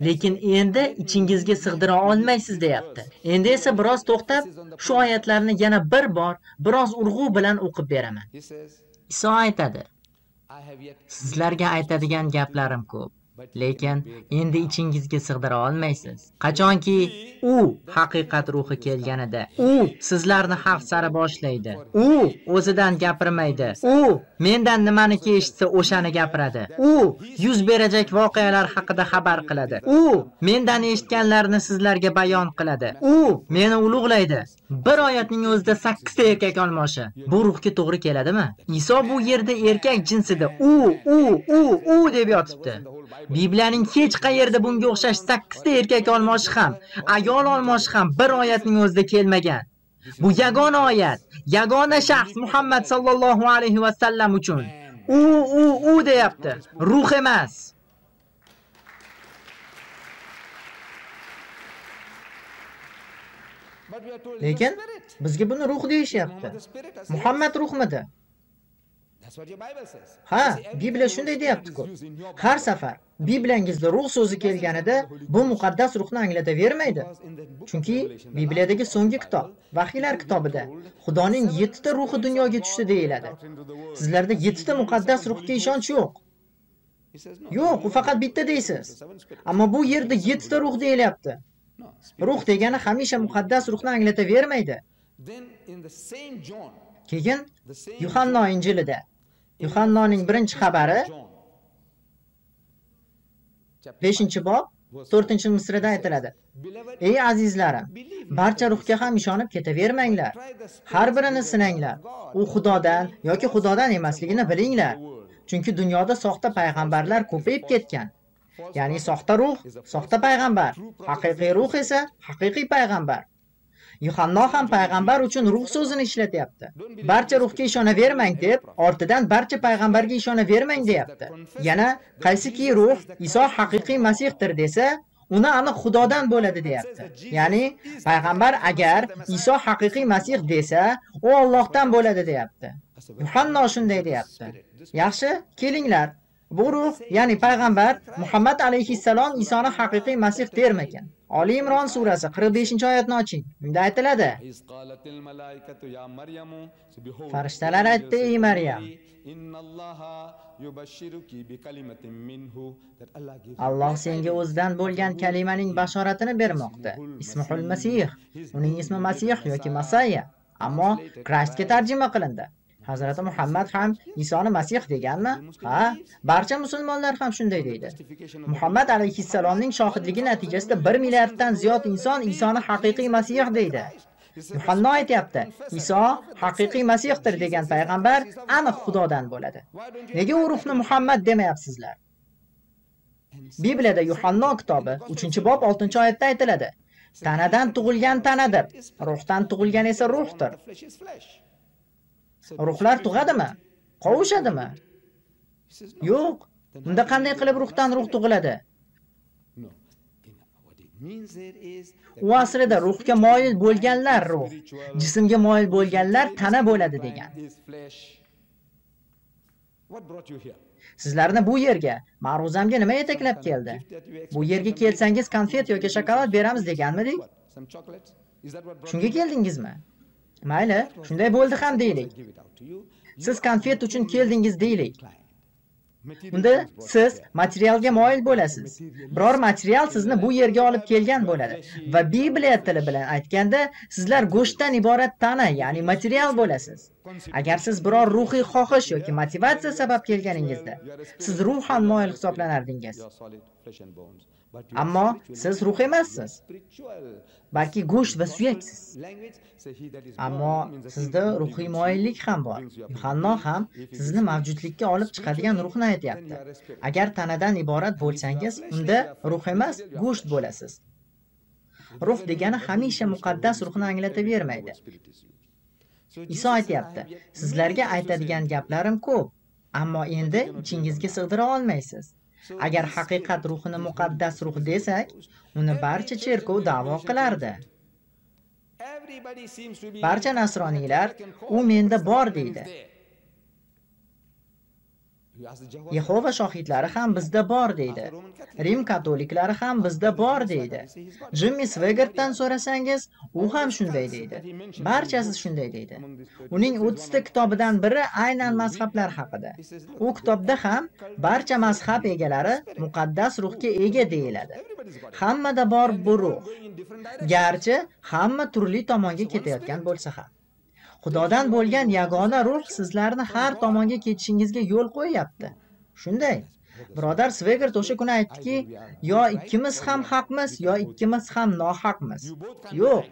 [SPEAKER 1] lekin endi ichingizga sig'dira olmaysiz deyapti. Endi esa biroz to'xtab, shu oyatlarni yana bir bor, biroz urg'u bilan o'qib beraman. Iso aytadi: Sizlarga aytadigan gaplarim ko'p, lekin endi ichingizga sig'dira olmaysiz. Qachonki u haqiqat ruhi kelganida, u sizlarni haq sari boshlaydi. U o'zidan gapirmaydi. U mendan nimaniki eshitsa o'shani gapiradi. U yuz berajak voqealar haqida xabar qiladi. U mendan eshitganlarini sizlarga bayon qiladi. U meni ulug'laydi. Bir oyatning o'zida 8 ta erkak olmoshi. Bu ruhga to'g'ri keladimi? Iso bu yerda erkak jinsida u, u, u, u deb yotibdi. Bibliyaning hech qayerida bunga o'xshash 8 ta erkak olmoshi ham, ayol olmoshi ham bir oyatning o'zida kelmagan. Bu yagona oyat, yagona shaxs Muhammad sallallohu alayhi va sallam uchun. U, u, u deyapti. Ruh emas. Lekin bizga buni ruh deyishyapti. Muhammad ruhmidi? Ha, Bibliya shunday deyapti-ku. Har safar Bibliyangizda ruh so'zi kelganida bu muqaddas ruhni anglatavermaydi. Chunki Bibliyadagi so'nggi kitob, Vahiylar kitobida Xudoning 7 ta ruhi dunyoga tushdi deyiladi. Sizlarda 7 ta muqaddas ruhga ishonch yo'q. Yo'q, u faqat bitta deysiz. Ammo bu yerda 7 ta ruh deyilyapti. Ruh degani hamisha muqaddas ruhni anglatavermaydi. Keyin Yuhanno Injilida, Yuhannoning birinchi xabari 5-bob 4-misrada aytiladi. Ey azizlarim, barcha ruhga ham ishonib ketavermanglar. Har birini sinanglar. U Xudodan yoki Xudodan emasligini bilinglar. Chunki dunyoda soxta payg'ambarlar ko'payib ketgan. Ya'ni soxta ruh, soxta payg'ambar, haqiqiy ruh esa haqiqiy payg'ambar. Yuhanno ham payg'ambar uchun ruh so'zini ishlatyapti. Barcha ruhga ishonavermang deb, ortidan barcha payg'ambarga ishonavermang deyapti. Yana qaysiki ruh Iso haqiqiy Masihdir desa, uni aniq Xudodan bo'ladi deyapti. Ya'ni payg'ambar agar Iso haqiqiy Masih desa, u Allohdan bo'ladi deyapti. Yuhanno shunday deyapti. Yaxshi, kelinglar. Bu ruh, ya'ni payg'ambar Muhammad alayhissalom Isoni haqiqiy Masih dermikan? Oli Imron surasi 45-oyatni oching. Bunda aytiladi: Farishtalar aytdi: "Ey Maryam, Alloh senga o'zidan bo'lgan kalimaning bashoratini bermoqda. Ismuhul Masih. Uning ismi Masih yoki Masaya, ammo Christga tarjima qilindi." Hazrati Muhammad ham Isoni Masih deganmi? Ha, barcha musulmonlar ham shunday deydi. Muhammad alayhissalomning shohidligi natijasida 1 milliarddan ziyod inson Isoni haqiqiy Masih deydi. Yuhanno aytayapti, Iso haqiqiy Masihdir degan payg'ambar aniq Xudodan bo'ladi. Nega u ruhni Muhammad demayapsizlar? Bibliyada Yuhanno kitobi 3-bob 6-oyatda aytiladi. Tanadan tug'ilgan tanadir, ruhdan tug'ilgan esa ruhdir. Ruhlar tug'adimi? Qovushadimi? Yo'q. Unda qanday qilib ruhdan ruh tug'iladi? U aslida ruhga moyil bo'lganlar ruh, jismga moyil bo'lganlar tana bo'ladi degan. Sizlarni bu yerga, ma'ruzamga nima yetaklab keldi? Bu yerga kelsangiz konfet yoki shokolad beramiz deganmidik? Shunga keldingizmi? Mayli, shunday bo'ldi ham deylik. Siz konfet uchun keldingiz deylik. Unda siz materialga moyil bo'lasiz. Biror material sizni bu yerga olib kelgan bo'ladi va Bibliya tili bilan aytganda, sizlar go'shtdan iborat tana, ya'ni material bo'lasiz. Agar siz biror ruhiy xohish yoki motivatsiya sabab kelganingizda, siz ruhan moyil hisoblanardingiz. Ammo siz ruh emassiz, balki go'sht va suyaksiz. Ammo sizda ruhiy moyillik ham bor. Yuhanno ham sizni mavjudlikka olib chiqadigan ruhni aytayapti. Agar tanadan iborat bo'lsangiz, unda ruh emas, go'sht bo'lasiz. Ruh degani hamisha muqaddas ruhni anglatavermaydi. Iso aytayapti, sizlarga aytadigan gaplarim ko'p, ammo endi ichingizga sig'dira olmaysiz. Agar haqiqat ruhini muqaddas ruh desak, uni barcha cherkov da'vo qilardi. Barcha nasroniylar u menda bor deydi. Yehova shohidlari ham bizda bor deydi. Rim katoliklari ham bizda bor deydi. Jimmy Swaggart-dan so'rasangiz, u ham shunday deydi. Barchasi shunday deydi. Uning 30 ta kitobidan biri aynan mazhablar haqida. U kitobda ham barcha mazhab egalari muqaddas ruhga ega deyiladi. Hammada bor bu ruh. Garchi hamma turli tomonga ketayotgan bo'lsa ham. Xudodan bo'lgan yagona ruh sizlarni har tomonga ketishingizga yo'l qo'yapti. Shunday. Birodar Swaggart o'sha kuni aytdiki, yo ikkimiz ham haqmiz, yo ikkimiz ham nohaqmiz. Yo'q,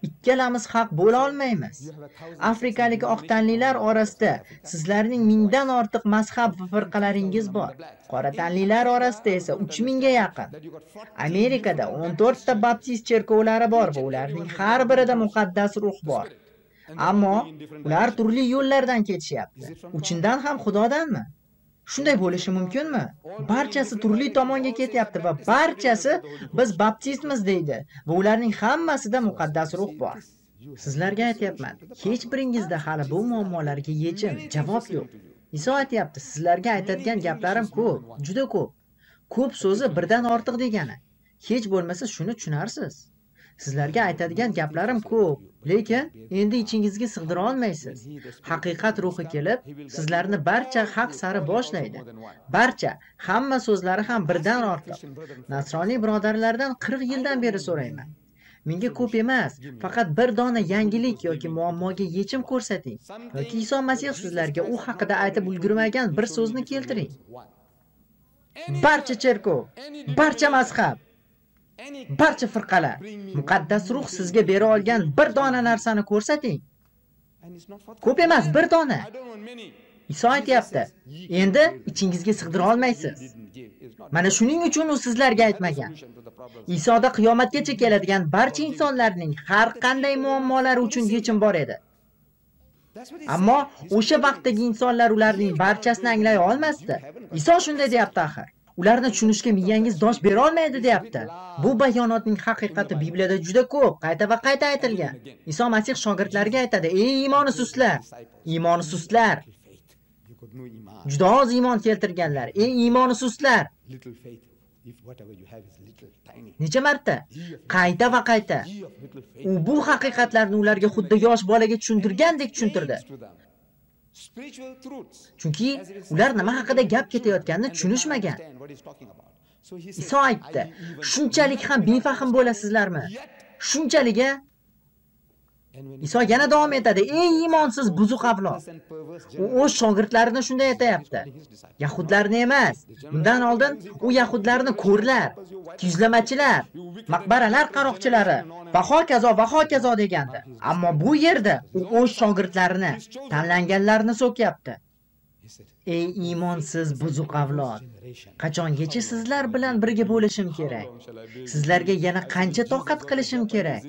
[SPEAKER 1] ikkalamiz haq bo'la olmaymiz. Afrikalik oq tanlilar orasida sizlarning 1000dan ortiq mazhab va firqalaringiz bor. Qora tanlilar orasida esa 3000ga yaqin. Amerikada 14 ta baptist cherkovlari bor va ularning har birida muqaddas ruh bor. Ammo ular turli yo'llardan ketishyapti. Uchindan ham Xudodanmi? Shunday bo'lishi mumkinmi? Barchasi turli tomonga ketyapti va barchasi biz baptistmiz deydi va ularning hammasida muqaddas ruh bor. Sizlarga aytyapman, hech biringizda hali bu muammolarga yechim, javob yo'q. Iso aytyapti, sizlarga aytadigan gaplarim ko'p, juda ko'p. Ko'p so'zi birdan ortiq degani. Hech bo'lmasa shuni tushunarsiz. Sizlarga aytadigan gaplarim ko'p, lekin endi ichingizga sig'dira olmaysiz. Haqiqat ruhi kelib, sizlarni barcha haq sari boshlaydi. Barcha, hamma so'zlari ham birdan ortiq. Nasroniy birodarlardan 40 yildan beri so'rayman. Menga ko'p emas, faqat bir dona yangilik yoki muammoga yechim ko'rsating. Yoki Iso Masih sizlarga u haqida aytib ulgurmagan bir so'zni keltiring. Barcha cherkov, barcha mazhab, barcha firqalar, muqaddas ruh sizga bera olgan bir dona narsani ko'rsating. Ko'p emas, bir dona. Iso aytayapti, endi ichingizga sig'dira olmaysiz. Mana shuning uchun u sizlarga aytmagan. Isoda qiyomatgacha keladigan barcha insonlarning har qanday muammolari uchun yechim bor edi. Ammo o'sha vaqtdagi insonlar ularning barchasini anglay olmasdi. Iso shunday deyapti axir. Ularni tushunishga miyangiz dosh bera olmaydi deyapti. Bu bayonotning haqiqati Bibliyada juda ko'p, qayta va qayta aytilgan. Iso Masih shogirdlariga aytadi: "Ey iymoni sustlar, iymoni sustlar. Juda oz iymon keltirganlar, ey iymoni sustlar." Necha marta? Qayta va qayta. U bu haqiqatlarni ularga xuddi yosh bolaga tushuntirgandek tushuntirdi. Chunki ular nima haqida gap ketayotganini tushunishmagan. Iso aytdi, shunchalik ham befahm bo'lasizlarmi? Shunchalik-a? Iso yana davom etadi: "Ey iymonsiz buzuq avlod!" U o'z shogirdlarini shunday aytayapti. Yahudlarni emas. Bundan oldin u yahudlarni ko'rlar, yuzlamachilar, maqbaralar qaroqchilari va hokazo va hokazo degandi. Ammo bu yerda u o'z shogirdlarini, tanlanganlarni so'kyapti. Ey iymonsiz buzuq avlod, qachongacha sizlar bilan birga bo'lishim kerak? Sizlarga yana qancha toqat qilishim kerak?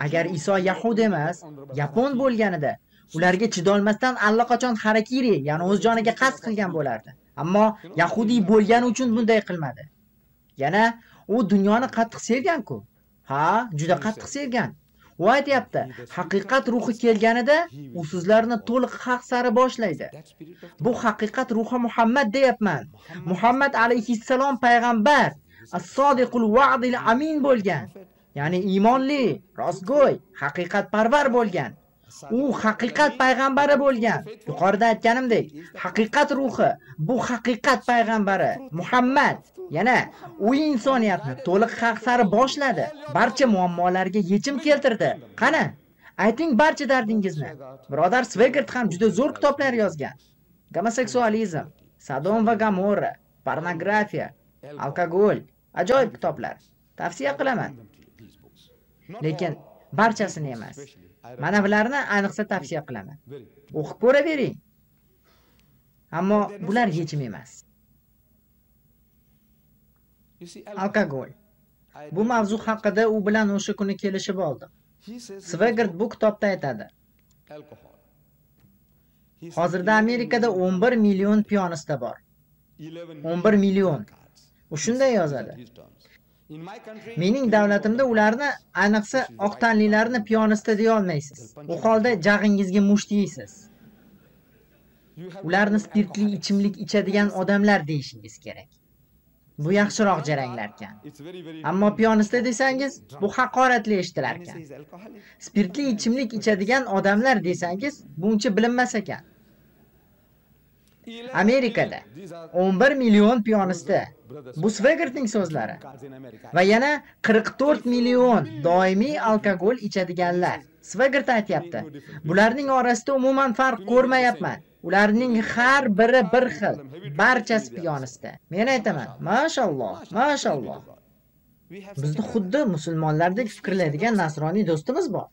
[SPEAKER 1] Agar Iso yahud emas, yapon bo'lganida, ularga chidolmasdan allaqachon harakiri, ya'ni o'z joniga qasd qilgan bo'lardi. Ammo yahudiy bo'lgani uchun bunday qilmadi. Yana u dunyoni qattiq sevgan-ku. Ha, juda qattiq sevgan. U aytyapti, haqiqat ruhi kelganida u sizlarni to'liq haq sari boshlaydi. Bu haqiqat ruhi Muhammad deyapman. Muhammad alayhissalom payg'ambar, as-sodiqul va'dil amin bo'lgan. Ya'ni iymonli, rostgo'y, haqiqatparvar bo'lgan. U haqiqat payg'ambari bo'lgan. Yuqorida aytganimdek, haqiqat ruhi bu haqiqat payg'ambari Muhammad. Yana u insoniyatni to'liq haq sari boshladi. Barcha muammolarga yechim keltirdi. Qani, ayting barcha dardingizni. Birodar Swigert ham juda zo'r kitoblar yozgan. Gomoseksualizm, Sodom va Gomorra, pornografiya, alkogol, ajoyib kitoblar. Tavsiya qilaman. Lekin barchasini emas. Mana bularni ayniqsa tavsiya qilaman. O'qib ko'ravering. Ammo bular yechim emas. Alkogol. Bu mavzu haqida u bilan o'sha kuni kelishib oldim. Swigert bu kitobda aytadi. Hozirda Amerikada 11 million piyonista bor. 11 million. U shunday yozadi. Mening davlatimda ularni, ayniqsa oq tanlilarni piyonista deya olmaysiz. U holda jag'ingizga musht yeysiz. Ularni spirtli ichimlik ichadigan odamlar deyishingiz kerak. Bu yaxshiroq jaranglarkan. Ammo piyonista desangiz, bu haqoratli eshitilarkan. Spirtli ichimlik ichadigan odamlar desangiz, buncha bilinmas ekan. Amerikada 11 million piyonista. Bu Swigertning so'zlari. Va yana 44 million doimiy alkogol ichadiganlar. Swigert aytyapti. Bularning orasida umuman farq ko'rmayapman. Ularning har biri bir xil, barchasi piyonista. Men aytaman, mashalloh, mashalloh. Bizni xuddi musulmonlardek fikrlaydigan nasroniy do'stimiz bor.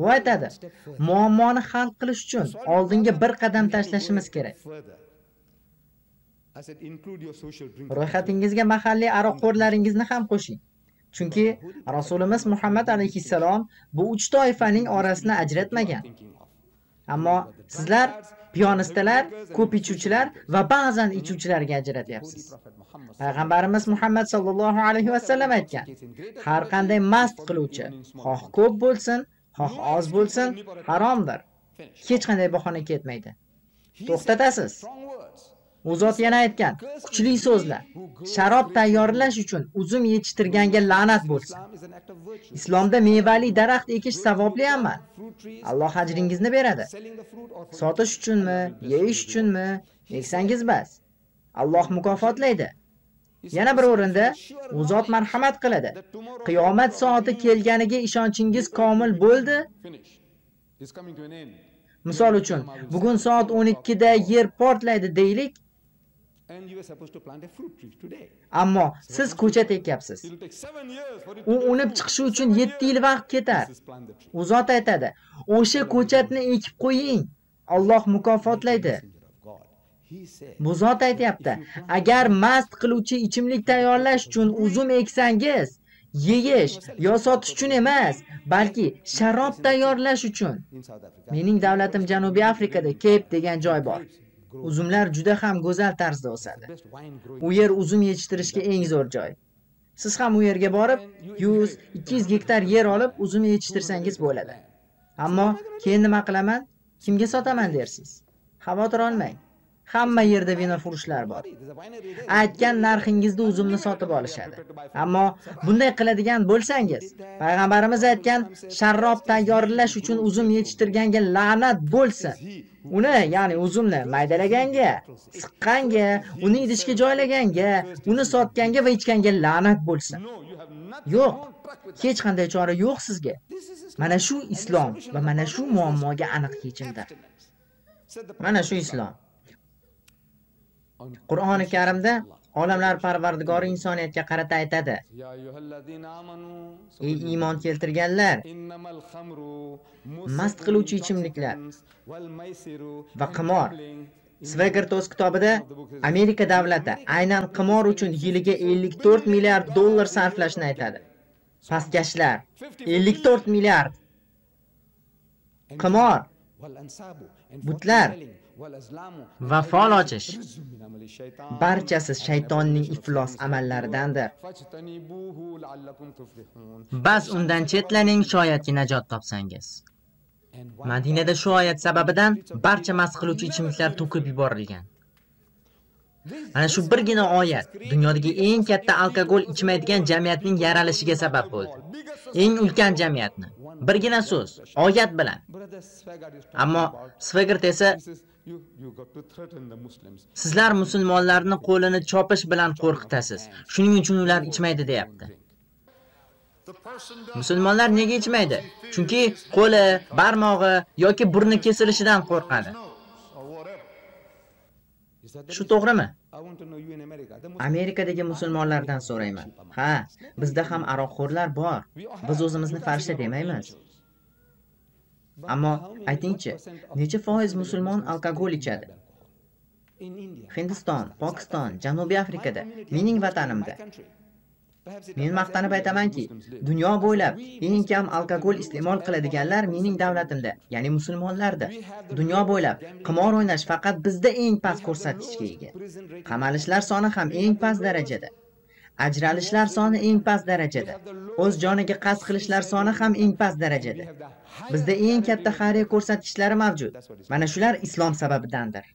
[SPEAKER 1] U aytadi, muammoni hal qilish uchun oldinga bir qadam tashlashimiz kerak. Ro'yxatingizga mahalliy aroqxo'rlaringizni ham qo'shing. Chunki Rasulimiz Muhammad alayhissalom bu uch toifaning orasini ajratmagan. Ammo sizlar piyonistalar, ko'p ichuvchilar va ba'zan ichuvchilarga ajratyapsiz. Payg'ambarimiz Muhammad sallallohu alayhi va sallam aytgan: har qanday mast qiluvchi, xoh ko'p bo'lsin, xoh oz bo'lsin, haromdir. Hech qanday bahona ketmaydi. To'xtatasiz. U zot yana aytgan, kuchli so'zlar, sharob tayyorlash uchun uzum yetishtirganga la'nat bo'lsin. Islomda mevali daraxt ekish savobli amal. Alloh ajringizni beradi. Sotish uchunmi, yeyish uchunmi, eksangiz bas. Alloh mukofotlaydi. Yana bir o'rinda u zot marhamat qiladi. Qiyomat soati kelganiga ishonchingiz komil bo'ldi. Misol uchun, bugun soat 12 da yer portlaydi deylik. Ammo siz ko'chat ekyapsiz. U unib chiqishi uchun 7 yil vaqt ketar. U zot aytadi, o'sha ko'chatni ekib qo'ying, Alloh mukofotlaydi. Bu zot aytyapti, agar mast qiluvchi ichimlik tayyorlash uchun uzum eksangiz, yeyish yo sotish uchun emas, balki sharob tayyorlash uchun. Mening davlatim Janubiy Afrikada Cape degan joy bor. Uzumlar juda ham go'zal tarzda o'sadi. U yer uzum yetishtirishga eng zo'r joy. Siz ham u yerga borib 100-200 gektar yer olib uzum yetishtirsangiz bo'ladi. Ammo keyin nima qilaman? Kimga sotaman dersiz? Xavotir olmang. Hamma yerda vino furushlar bor. Aytgan narxingizda uzumni sotib olishadi. Ammo bunday qiladigan bo'lsangiz, payg'ambarimiz aytgan sharob tayyorlash uchun uzum yetishtirganga la'nat bo'lsin. Uni, ya'ni uzumni maydalaganga, siqqanga, uni idishga joylaganga, uni sotganga va ichganga la'nat bo'lsin. Yo'q, Hech qanday chora yo'q sizga. Mana shu islom va mana shu muammoga aniq yechimdir. Mana shu islom. Qur'oni Karimda olamlar Parvardigori insoniyatga qarata aytadi: Ey iymon keltirganlar, mast qiluvchi ichimliklar va qimor. Swigert o'z kitobida Amerika davlati aynan qimor uchun yiliga 54 milliard dollar sarflashni aytadi. Pastkashlar 54 milliard. Qimor, butlar va fol ochish barchasi shaytonning iflos amallaridandir. Bas undan chetlaning, shoyatki najot topsangiz. Madinada shu oyat sababidan barcha mast qiluvchi ichimliklar to'kib yuborilgan. Mana shu birgina oyat dunyodagi eng katta alkogol ichmaydigan jamiyatning yaralishiga sabab bo'ldi. Eng ulkan jamiyatni birgina so'z, oyat bilan. Ammo Swigert esa sizlar musulmonlarni qo'lini chopish bilan qo'rqitasiz, shuning uchun ular ichmaydi deyapti. Musulmonlar nega ichmaydi? Chunki qo'li, barmog'i yoki burni kesilishidan qo'rqadi. Shu to'g'rimi? Amerikadagi musulmonlardan so'rayman. Ha, bizda ham aroqxo'rlar bor. Biz o'zimizni farishta demaymiz. Ammo aytingchi, necha foiz musulmon alkogol ichadi? Hindiston, Pokiston, Janubiy Afrikada, mening vatanimda. Men maqtanib aytamanki, dunyo bo'ylab eng kam alkogol iste'mol qiladiganlar mening davlatimda, ya'ni musulmonlarda. Dunyo bo'ylab qimor o'ynash faqat bizda eng past ko'rsatkichga ega. Qamalishlar soni ham eng past darajada. Ajralishlar soni eng past darajada. O'z joniga qasd qilishlar soni ham eng past darajada. Bizda eng katta xayriya ko'rsatkichlari mavjud. Mana shular islom sababidandir.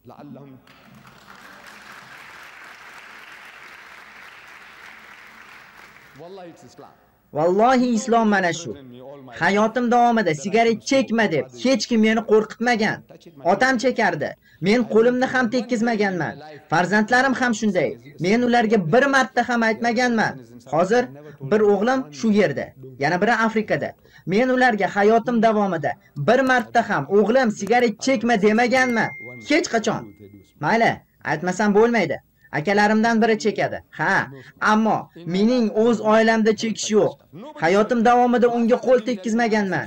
[SPEAKER 1] Vallohi islom mana shu. Hayotim davomida sigaret chekma deb hech kim meni qo'rqitmagan. Otam chekardi. Men qo'limni ham tekkizmaganman. Farzandlarim ham shunday. Men ularga bir marta ham aytmaganman. Hozir bir o'g'lim shu yerda, yana biri Afrikada. Men ularga hayotim davomida bir marta ham o'g'lim sigaret chekma demaganman. Hech qachon. Mayli, aytmasam bo'lmaydi. Akalarimdan biri chekadi. Ha, ammo mening o'z oilamda chekish yo'q. Hayotim davomida unga qo'l tekkizmaganman.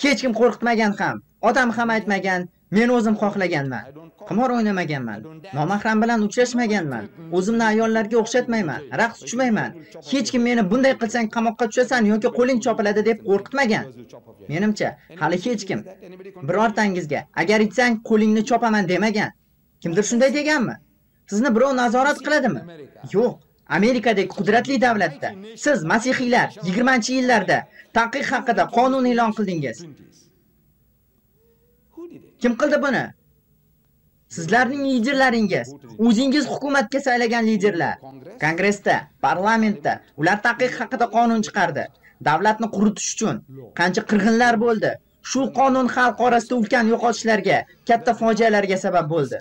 [SPEAKER 1] Hech kim qo'rqitmagan ham, otam ham aytmagan, men o'zim xohlaganman. Qimor o'ynamaganman, nomahram bilan uchrashmaganman, o'zimni ayollarga o'xshatmayman, raqs tushmayman. Hech kim meni bunday qilsang qamoqqa tushasan yoki qo'ling chopiladi deb qo'rqitmagan. Menimcha, hali hech kim birortangizga agar ichsang qo'lingni chopaman demagan. Kimdir shunday deganmi? Sizni birov nazorat qiladimi? Yo'q. Amerikadagi qudratli davlatda siz masihiylar 20-yillarda taqiq haqida qonun e'lon qildingiz. Kim qildi buni? Sizlarning liderlaringiz, o'zingiz hukumatga saylagan liderlar. Kongressda, parlamentda ular taqiq haqida qonun chiqardi. Davlatni quritish uchun qancha qirg'inlar bo'ldi. Shu qonun xalq orasida ulkan yo'qotishlarga, katta fojialarga sabab bo'ldi.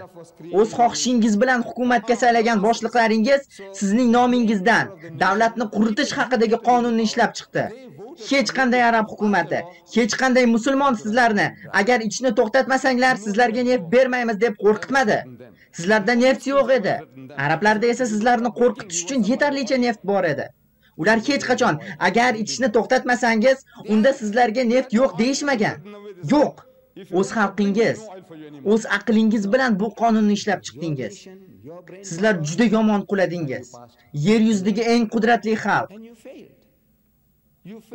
[SPEAKER 1] O'z xohishingiz bilan hukumatga saylagan boshliqlaringiz sizning nomingizdan davlatni quritish haqidagi qonunni ishlab chiqdi. Hech qanday arab hukumati, hech qanday musulmon sizlarni agar ichni to'xtatmasanglar sizlarga neft bermaymiz deb qo'rqitmadi. Sizlarda neft yo'q edi. Arablarda esa sizlarni qo'rqitish uchun yetarlicha neft bor edi. Ular hech qachon agar ichishni to'xtatmasangiz, unda sizlarga neft yo'q deyishmagan. Yo'q. O'z xalqingiz, o'z aqlingiz bilan bu qonunni ishlab chiqdingiz. Sizlar juda yomon quladingiz. Yer yuzidagi eng qudratli xalq.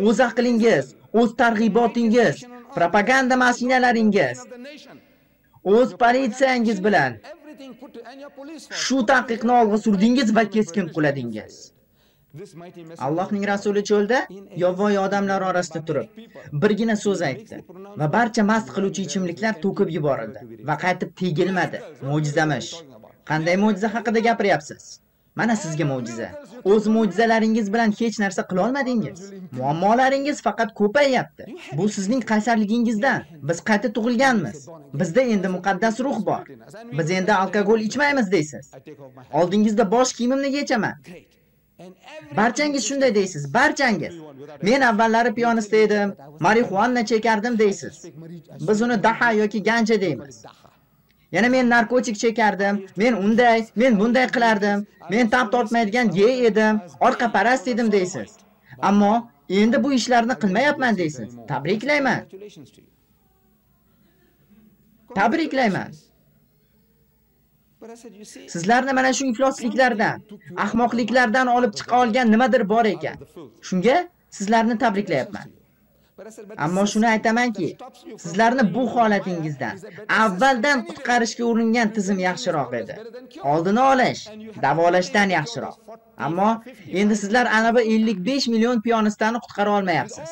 [SPEAKER 1] O'z aqlingiz, o'z targ'ibotingiz, propaganda mashinalaringiz, o'z politsiyangiz bilan shu taqiqni olg'a surdingiz va keskin quladingiz. Allohning rasuli cho'lda yovvoyi odamlar orasida turib, birgina so'z aytdi va barcha mast qiluvchi ichimliklar to'kib yuborildi va qaytib tegilmadi. Mo'jizamish. Qanday mo'jiza haqida gapiryapsiz? Mana sizga mo'jiza. O'z mo'jizalaringiz bilan hech narsa qila olmadingiz. Muammolaringiz faqat ko'payyapti. Bu sizning qaysarligingizdan. Biz qayta tug'ilganmiz. Bizda endi muqaddas ruh bor. Biz endi alkogol ichmaymiz deysiz. Oldingizda bosh kiyimimni yechaman. Barchangiz shunday deysiz, barchangiz. Men avvallari piyonista edim, marixuana chekardim deysiz. Biz uni daha yoki ganja deymiz. Yana men narkotik chekardim, men unday, men bunday qilardim, men tab tortmaydigan gey edim, orqaparast edim deysiz. Ammo endi bu ishlarni qilmayapman deysiz. Tabriklayman. Tabriklayman. Sizlarni mana shu iflosliklardan, ahmoqliklardan olib chiqa olgan nimadir bor ekan. Shunga sizlarni tabriklayapman. Ammo shuni aytamanki, sizlarni bu holatingizdan avvaldan qutqarishga uringan tizim yaxshiroq edi. Oldini olish davolashdan yaxshiroq. Ammo endi sizlar ana bu 55 million piyonistani qutqara olmayapsiz.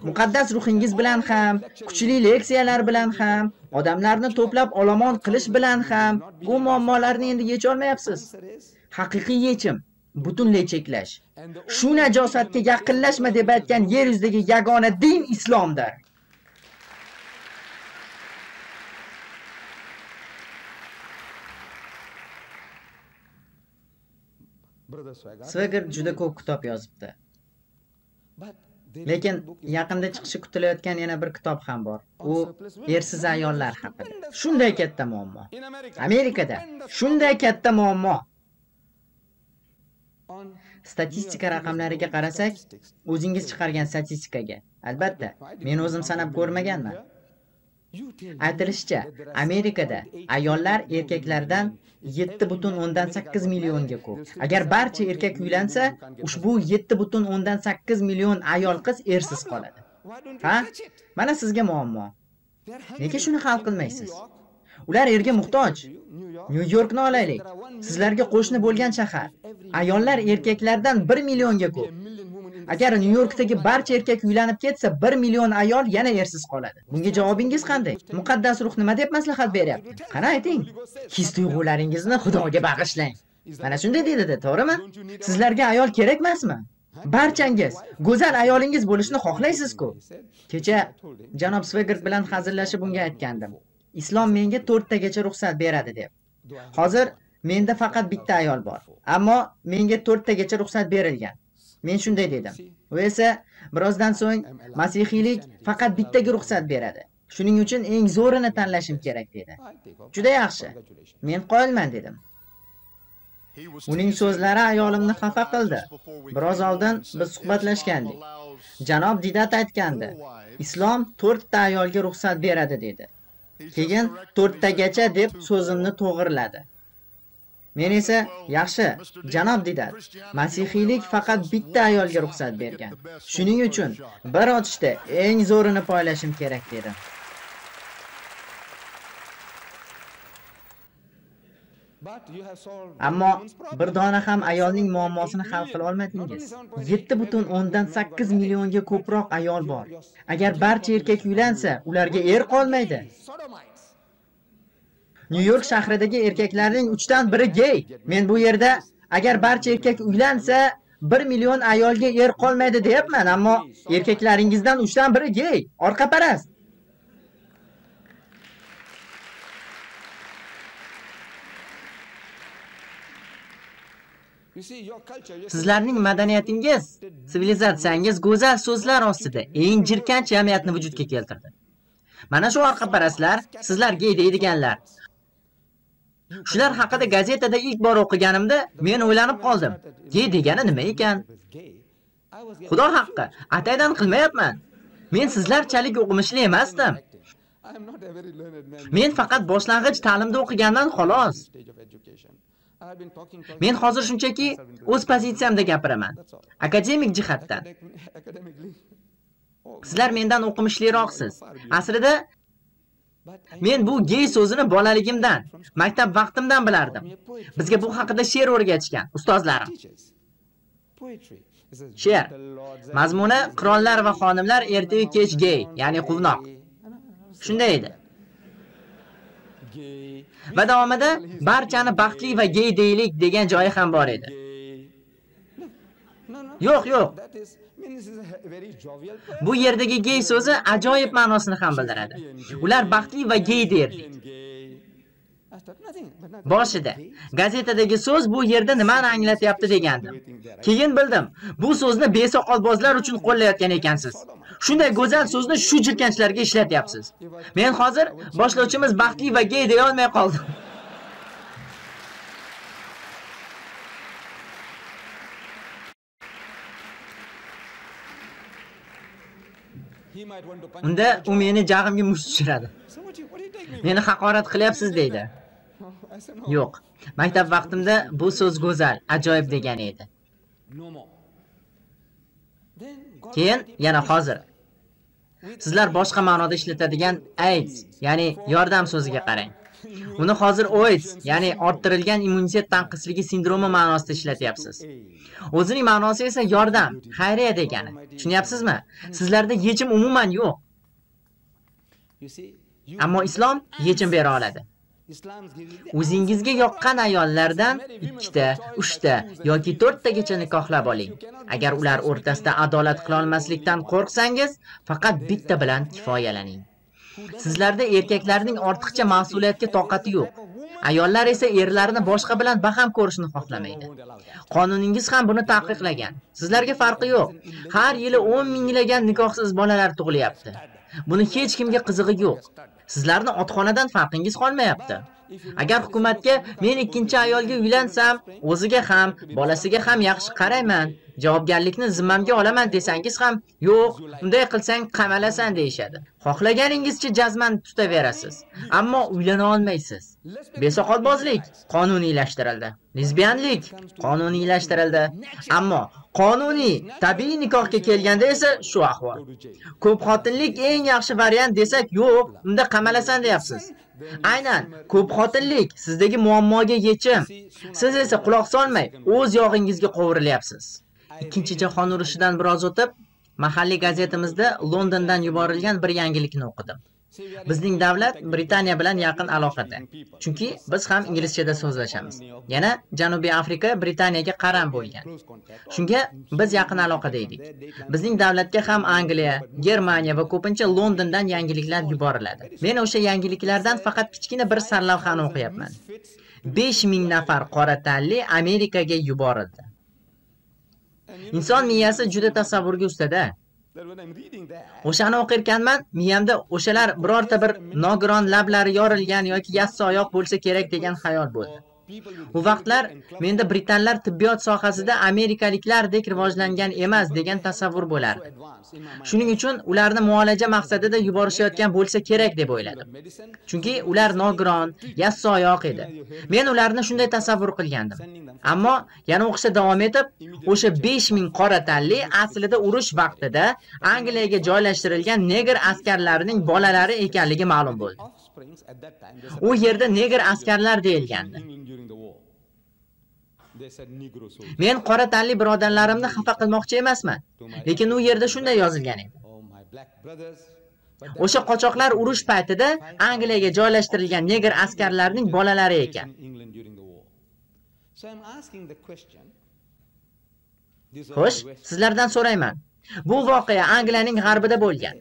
[SPEAKER 1] Muqaddas ruhingiz bilan ham, kuchli leksiyalar bilan ham, odamlarni to'plab olomon qilish bilan ham bu muammolarni endi yecha olmayapsiz. Haqiqiy yechim butunlay cheklash. Shu najosatga yaqinlashma deb aytgan yer yuzidagi yagona din islomdir. Swagger juda ko'p kitob yozibdi. Lekin yaqinda chiqishi kutilayotgan yana bir kitob ham bor. U ersiz ayollar haqida. Shunday katta muammo. Amerikada shunday katta muammo. Statistika raqamlariga qarasak, o'zingiz chiqargan statistikaga, albatta, men o'zim sanab ko'rmaganman. Aytilishicha, Amerikada ayollar erkaklardan 7,8 millionga ko'p. Agar barcha erkak uylansa, ushbu 7,8 million ayol qiz ersiz qoladi. Ha? Mana sizga muammo. Nega shuni hal qilmaysiz? Ular erga muhtoj. Nyu-Yorkni olaylik. Sizlarga qo'shni bo'lgan shahar. Ayollar erkaklardan 1 millionga ko'p. Agar Nyu-Yorkdagi barcha erkak uylanib ketsa, 1 million ayol yana ersiz qoladi. Bunga javobingiz qanday? Muqaddas ruh nima deb maslahat beryapti? Qani ayting? His-tuyg'ularingizni Xudoga bag'ishlang. Mana shunday deydi, to'g'rimi? Sizlarga ayol kerak emasmi? Barchangiz go'zal ayolingiz bo'lishini xohlaysiz-ku. Kecha janob Swagger bilan hazillashib unga aytgandim. Islom menga 4 tagacha ruxsat beradi deb. Hozir menda faqat bitta ayol bor, ammo menga 4 tagacha ruxsat berilgan. Men shunday dedim. U esa birozdan so'ng masihiylik faqat bittaga ruxsat beradi. Shuning uchun eng zo'rini tanlashim kerak dedi. Juda yaxshi. Men qoyilman dedim. Uning so'zlari ayolimni xafa qildi. Biroz oldin biz suhbatlashgandik. Janob Didat aytgandi, Islom 4 ta ayolga ruxsat beradi dedi. Keyin 4 tagacha deb so'zimni to'g'riladi. Men esa, yaxshi, janob Didat, masihiylik faqat bitta ayolga ruxsat bergan. Shuning uchun bir otishda eng zo'rini poylashim kerak dedim. Ammo bir dona ham ayolning muammosini hal qila olmadingiz. 7,8 millionga ko'proq ayol bor. Agar barcha erkak uylansa, ularga er qolmaydi. Nyu-York shahridagi erkaklarning 3dan biri gey. Men bu yerda agar barcha erkak uylansa, 1 million ayolga er qolmaydi deyapman, ammo erkaklaringizdan 3dan biri gey, orqaparast. Sizlarning madaniyatingiz, sivilizatsiyangiz go'zal so'zlar ostida eng jirkanch jamiyatni vujudga keltirdi. Mana shu orqaparastlar, sizlar gey deydiganlar. Shular haqida gazetada ilk bor o'qiganimda men o'ylanib qoldim. Gey degani nima ekan? Xudo haqqi, ataydan qilmayapman. Men sizlarchalik o'qimishli emasdim. Men faqat boshlang'ich ta'limda o'qiganman xolos. Men hozir shunchaki o'z pozitsiyamda gapiraman. Akademik jihatdan. Sizlar mendan o'qimishliroqsiz. Aslida men bu gey so'zini bolaligimdan, maktab vaqtimdan bilardim. Bizga bu haqida she'r o'rgatishgan ustozlarim. She'r mazmuni qirollar va xonimlar erta-yu kech gey, ya'ni quvnoq. Shunday edi. Va davomida barchani baxtli va gey deylik degan joyi ham bor edi. Yo'q, yo'q. Bu yerdagi gey so'zi ajoyib ma'nosini ham bildiradi. Ular baxtli va gey derdik. Boshida gazetadagi so'z bu yerda nimani anglatyapti degandim. Keyin bildim, bu so'zni besoqolbozlar uchun qo'llayotgan ekansiz. Shunday go'zal so'zni shu jirkanchlarga ishlatyapsiz. Men hozir boshlovchimiz baxtli va gey deya olmay qoldim. Unda u meni jag'imga musht tushiradi. Meni haqorat qilyapsiz deydi. Yo'q, maktab vaqtimda bu so'z go'zal, ajoyib degani edi. Keyin yana hozir sizlar boshqa ma'noda ishlatadigan AIDS, ya'ni yordam so'ziga qarang. Uni hozir AIDS, ya'ni orttirilgan immunitet tanqisligi sindromi ma'nosida ishlatyapsiz. O'zining ma'nosi esa yordam, xayriya degani. Tushunyapsizmi? Sizlarda yechim umuman yo'q. Ammo islom yechim bera oladi. O'zingizga yoqqan ayollardan 2 ta, 3 ta yoki 4 tagacha nikohlab oling. Agar ular o'rtasida adolat qila olmaslikdan qo'rqsangiz, faqat bitta bilan kifoyalaning. Sizlarda erkaklarning ortiqcha mas'uliyatga toqati yo'q. Ayollar esa erlarini boshqa bilan baham ko'rishni xohlamaydi. Qonuningiz ham buni taqiqlagan. Sizlarga farqi yo'q. Har yili 10 minglagan nikohsiz bolalar tug'ilyapti. Buni hech kimga qizig'i yo'q. Sizlarni otxonadan farqingiz qolmayapti. Agar hukumatga men ikkinchi ayolga uylansam, o'ziga ham, bolasiga ham yaxshi qarayman, javobgarlikni zimmamga olaman desangiz ham, yo'q, unday qilsang qamalasan deyishadi. Xohlaganingizcha jazman tutaverasiz, ammo uylana olmaysiz. Besoqolbozlik qonuniylashtirildi. Lesbianlik qonuniylashtirildi. Ammo qonuniy tabiiy nikohga kelganda esa shu ahvol. Ko'p xotinlik eng yaxshi variant desak, yo'q, unda qamalasan deyapsiz. Aynan ko'p xotinlik sizdagi muammoga yechim. Siz esa quloq solmay o'z yog'ingizga qovurilyapsiz. Ikkinchi jahon urushidan biroz o'tib, mahalliy gazetamizda Londondan yuborilgan bir yangilikni o'qidim. Bizning davlat Britaniya bilan yaqin aloqada. Chunki biz ham inglizchada so'zlashamiz. Yana Janubiy Afrika Britaniyaga qaram bo'lgan. Shunga biz yaqin aloqada edik. Bizning davlatga ham Angliya, Germaniya va ko'pincha Londondan yangiliklar yuboriladi. Men o'sha yangiliklardan faqat kichkina bir sarlavhani o'qiyapman. 5000 nafar qora tanli Amerikaga yuborildi. Inson miyasi juda tasavvurga ustada. O'shani o'qirkanman, miyamda o'shalar birorta bir nogiron lablari yorilgan yoki yassi oyoq bo'lsa kerak degan xayol bo'ldi. U vaqtlar menda britanlar tibbiyot sohasida amerikaliklardek rivojlangan emas degan tasavvur bo'lardi. Shuning uchun ularni muolaja maqsadida yuborishayotgan bo'lsa kerak deb o'yladim. Chunki ular nogiron, yassi oyoq edi. Men ularni shunday tasavvur qilgandim. Ammo yana o'qishda davom etib, o'sha 5000 qora tanli aslida urush vaqtida Angliyaga joylashtirilgan negr askarlarining bolalari ekanligi ma'lum bo'ldi. U yerda negr askarlar deyilgandi. Men qora tanli birodarlarimni xafa qilmoqchi emasman, lekin u yerda shunday yozilgan edi. O'sha qochoqlar urush paytida Angliyaga joylashtirilgan negr askarlarining bolalari ekan. Xo'sh, sizlardan so'rayman. Bu voqea Angliyaning g'arbida bo'lgan.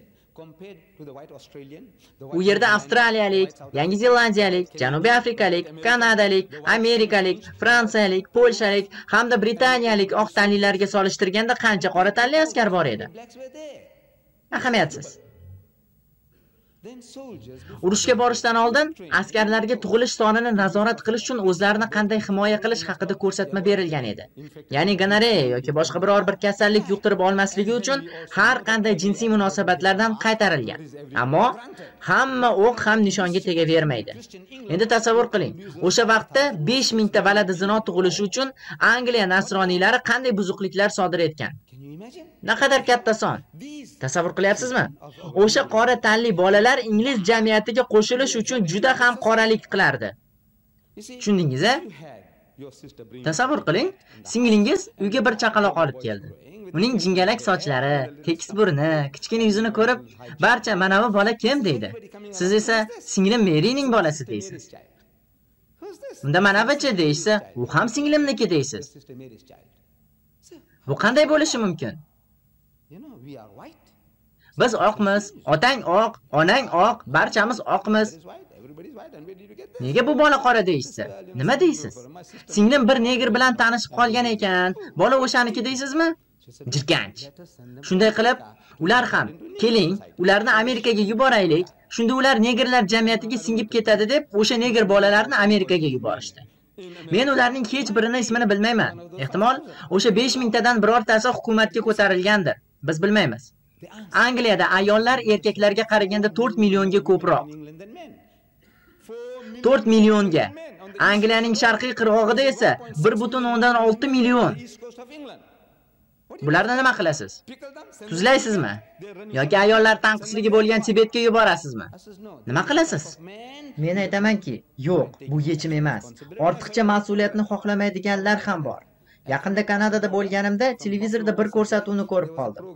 [SPEAKER 1] U yerda avstraliyalik, Yangi Zelandiyalik, Janubiy Afrikalik, Kanadalik, Amerikalik, Fransiyalik, Polshalik hamda britaniyalik oq tanlilarga solishtirganda qancha qora tanli askar bor edi? Ahamiyatsiz. Urushga borishdan oldin askarlarga tug'ilish sonini nazorat qilish uchun o'zlarini qanday himoya qilish haqida ko'rsatma berilgan edi. Ya'ni gonoreya yoki boshqa biror bir kasallik yuqtirib olmasligi uchun har qanday jinsiy munosabatlardan qaytarilgan. Ammo hamma o'q ham nishonga tegavermaydi. Endi tasavvur qiling, o'sha vaqtda 5000 ta valadi zino tug'ilishi uchun Angliya nasroniylari qanday buzuqliklar sodir etgan? Naqadar katta son. Tasavvur qilyapsizmi? O'sha qora tanli bolalar ingliz jamiyatiga qo'shilish uchun juda ham qoralik qilardi. Tushundingiz-a? Tasavvur qiling, singlingiz uyga bir chaqaloq olib keldi. Uning jingalak sochlari, tekis burni, kichkina yuzini ko'rib, barcha mana bu bola kim deydi. Siz esa singlim Merining bolasi deysiz. Unda manavichi deyishsa, u ham singlimniki deysiz. Bu qanday bo'lishi mumkin? Biz oqmiz, otang oq, onang oq, barchamiz oqmiz. Nega bu bola qora deyishsa? Nima deysiz? Singlim bir negr bilan tanishib qolgan ekan, bola o'shaniki deysizmi? Jirkanch. Shunday qilib, ular ham, keling, ularni Amerikaga yuboraylik, shunda ular negrlar jamiyatiga singib ketadi deb o'sha negr bolalarni Amerikaga yuborishdi. Men ularning hech birini ismini bilmayman. Ehtimol, o'sha 5000 tadan birortasi hukumatga ko'tarilgandir. Biz bilmaymiz. Angliyada ayollar erkaklarga qaraganda 4 millionga ko'proq. 4 millionga. Angliyaning sharqiy qirg'og'ida esa 1.6 million. Bularni nima qilasiz? Tuzlaysizmi? Yoki ayollar tanqisligi bo'lgan Tibetga yuborasizmi? Nima qilasiz? Men aytamanki, yo'q, bu yechim emas. Ortiqcha mas'uliyatni xohlamaydiganlar ham bor. Yaqinda Kanadada bo'lganimda televizorda bir ko'rsatuvni ko'rib qoldim.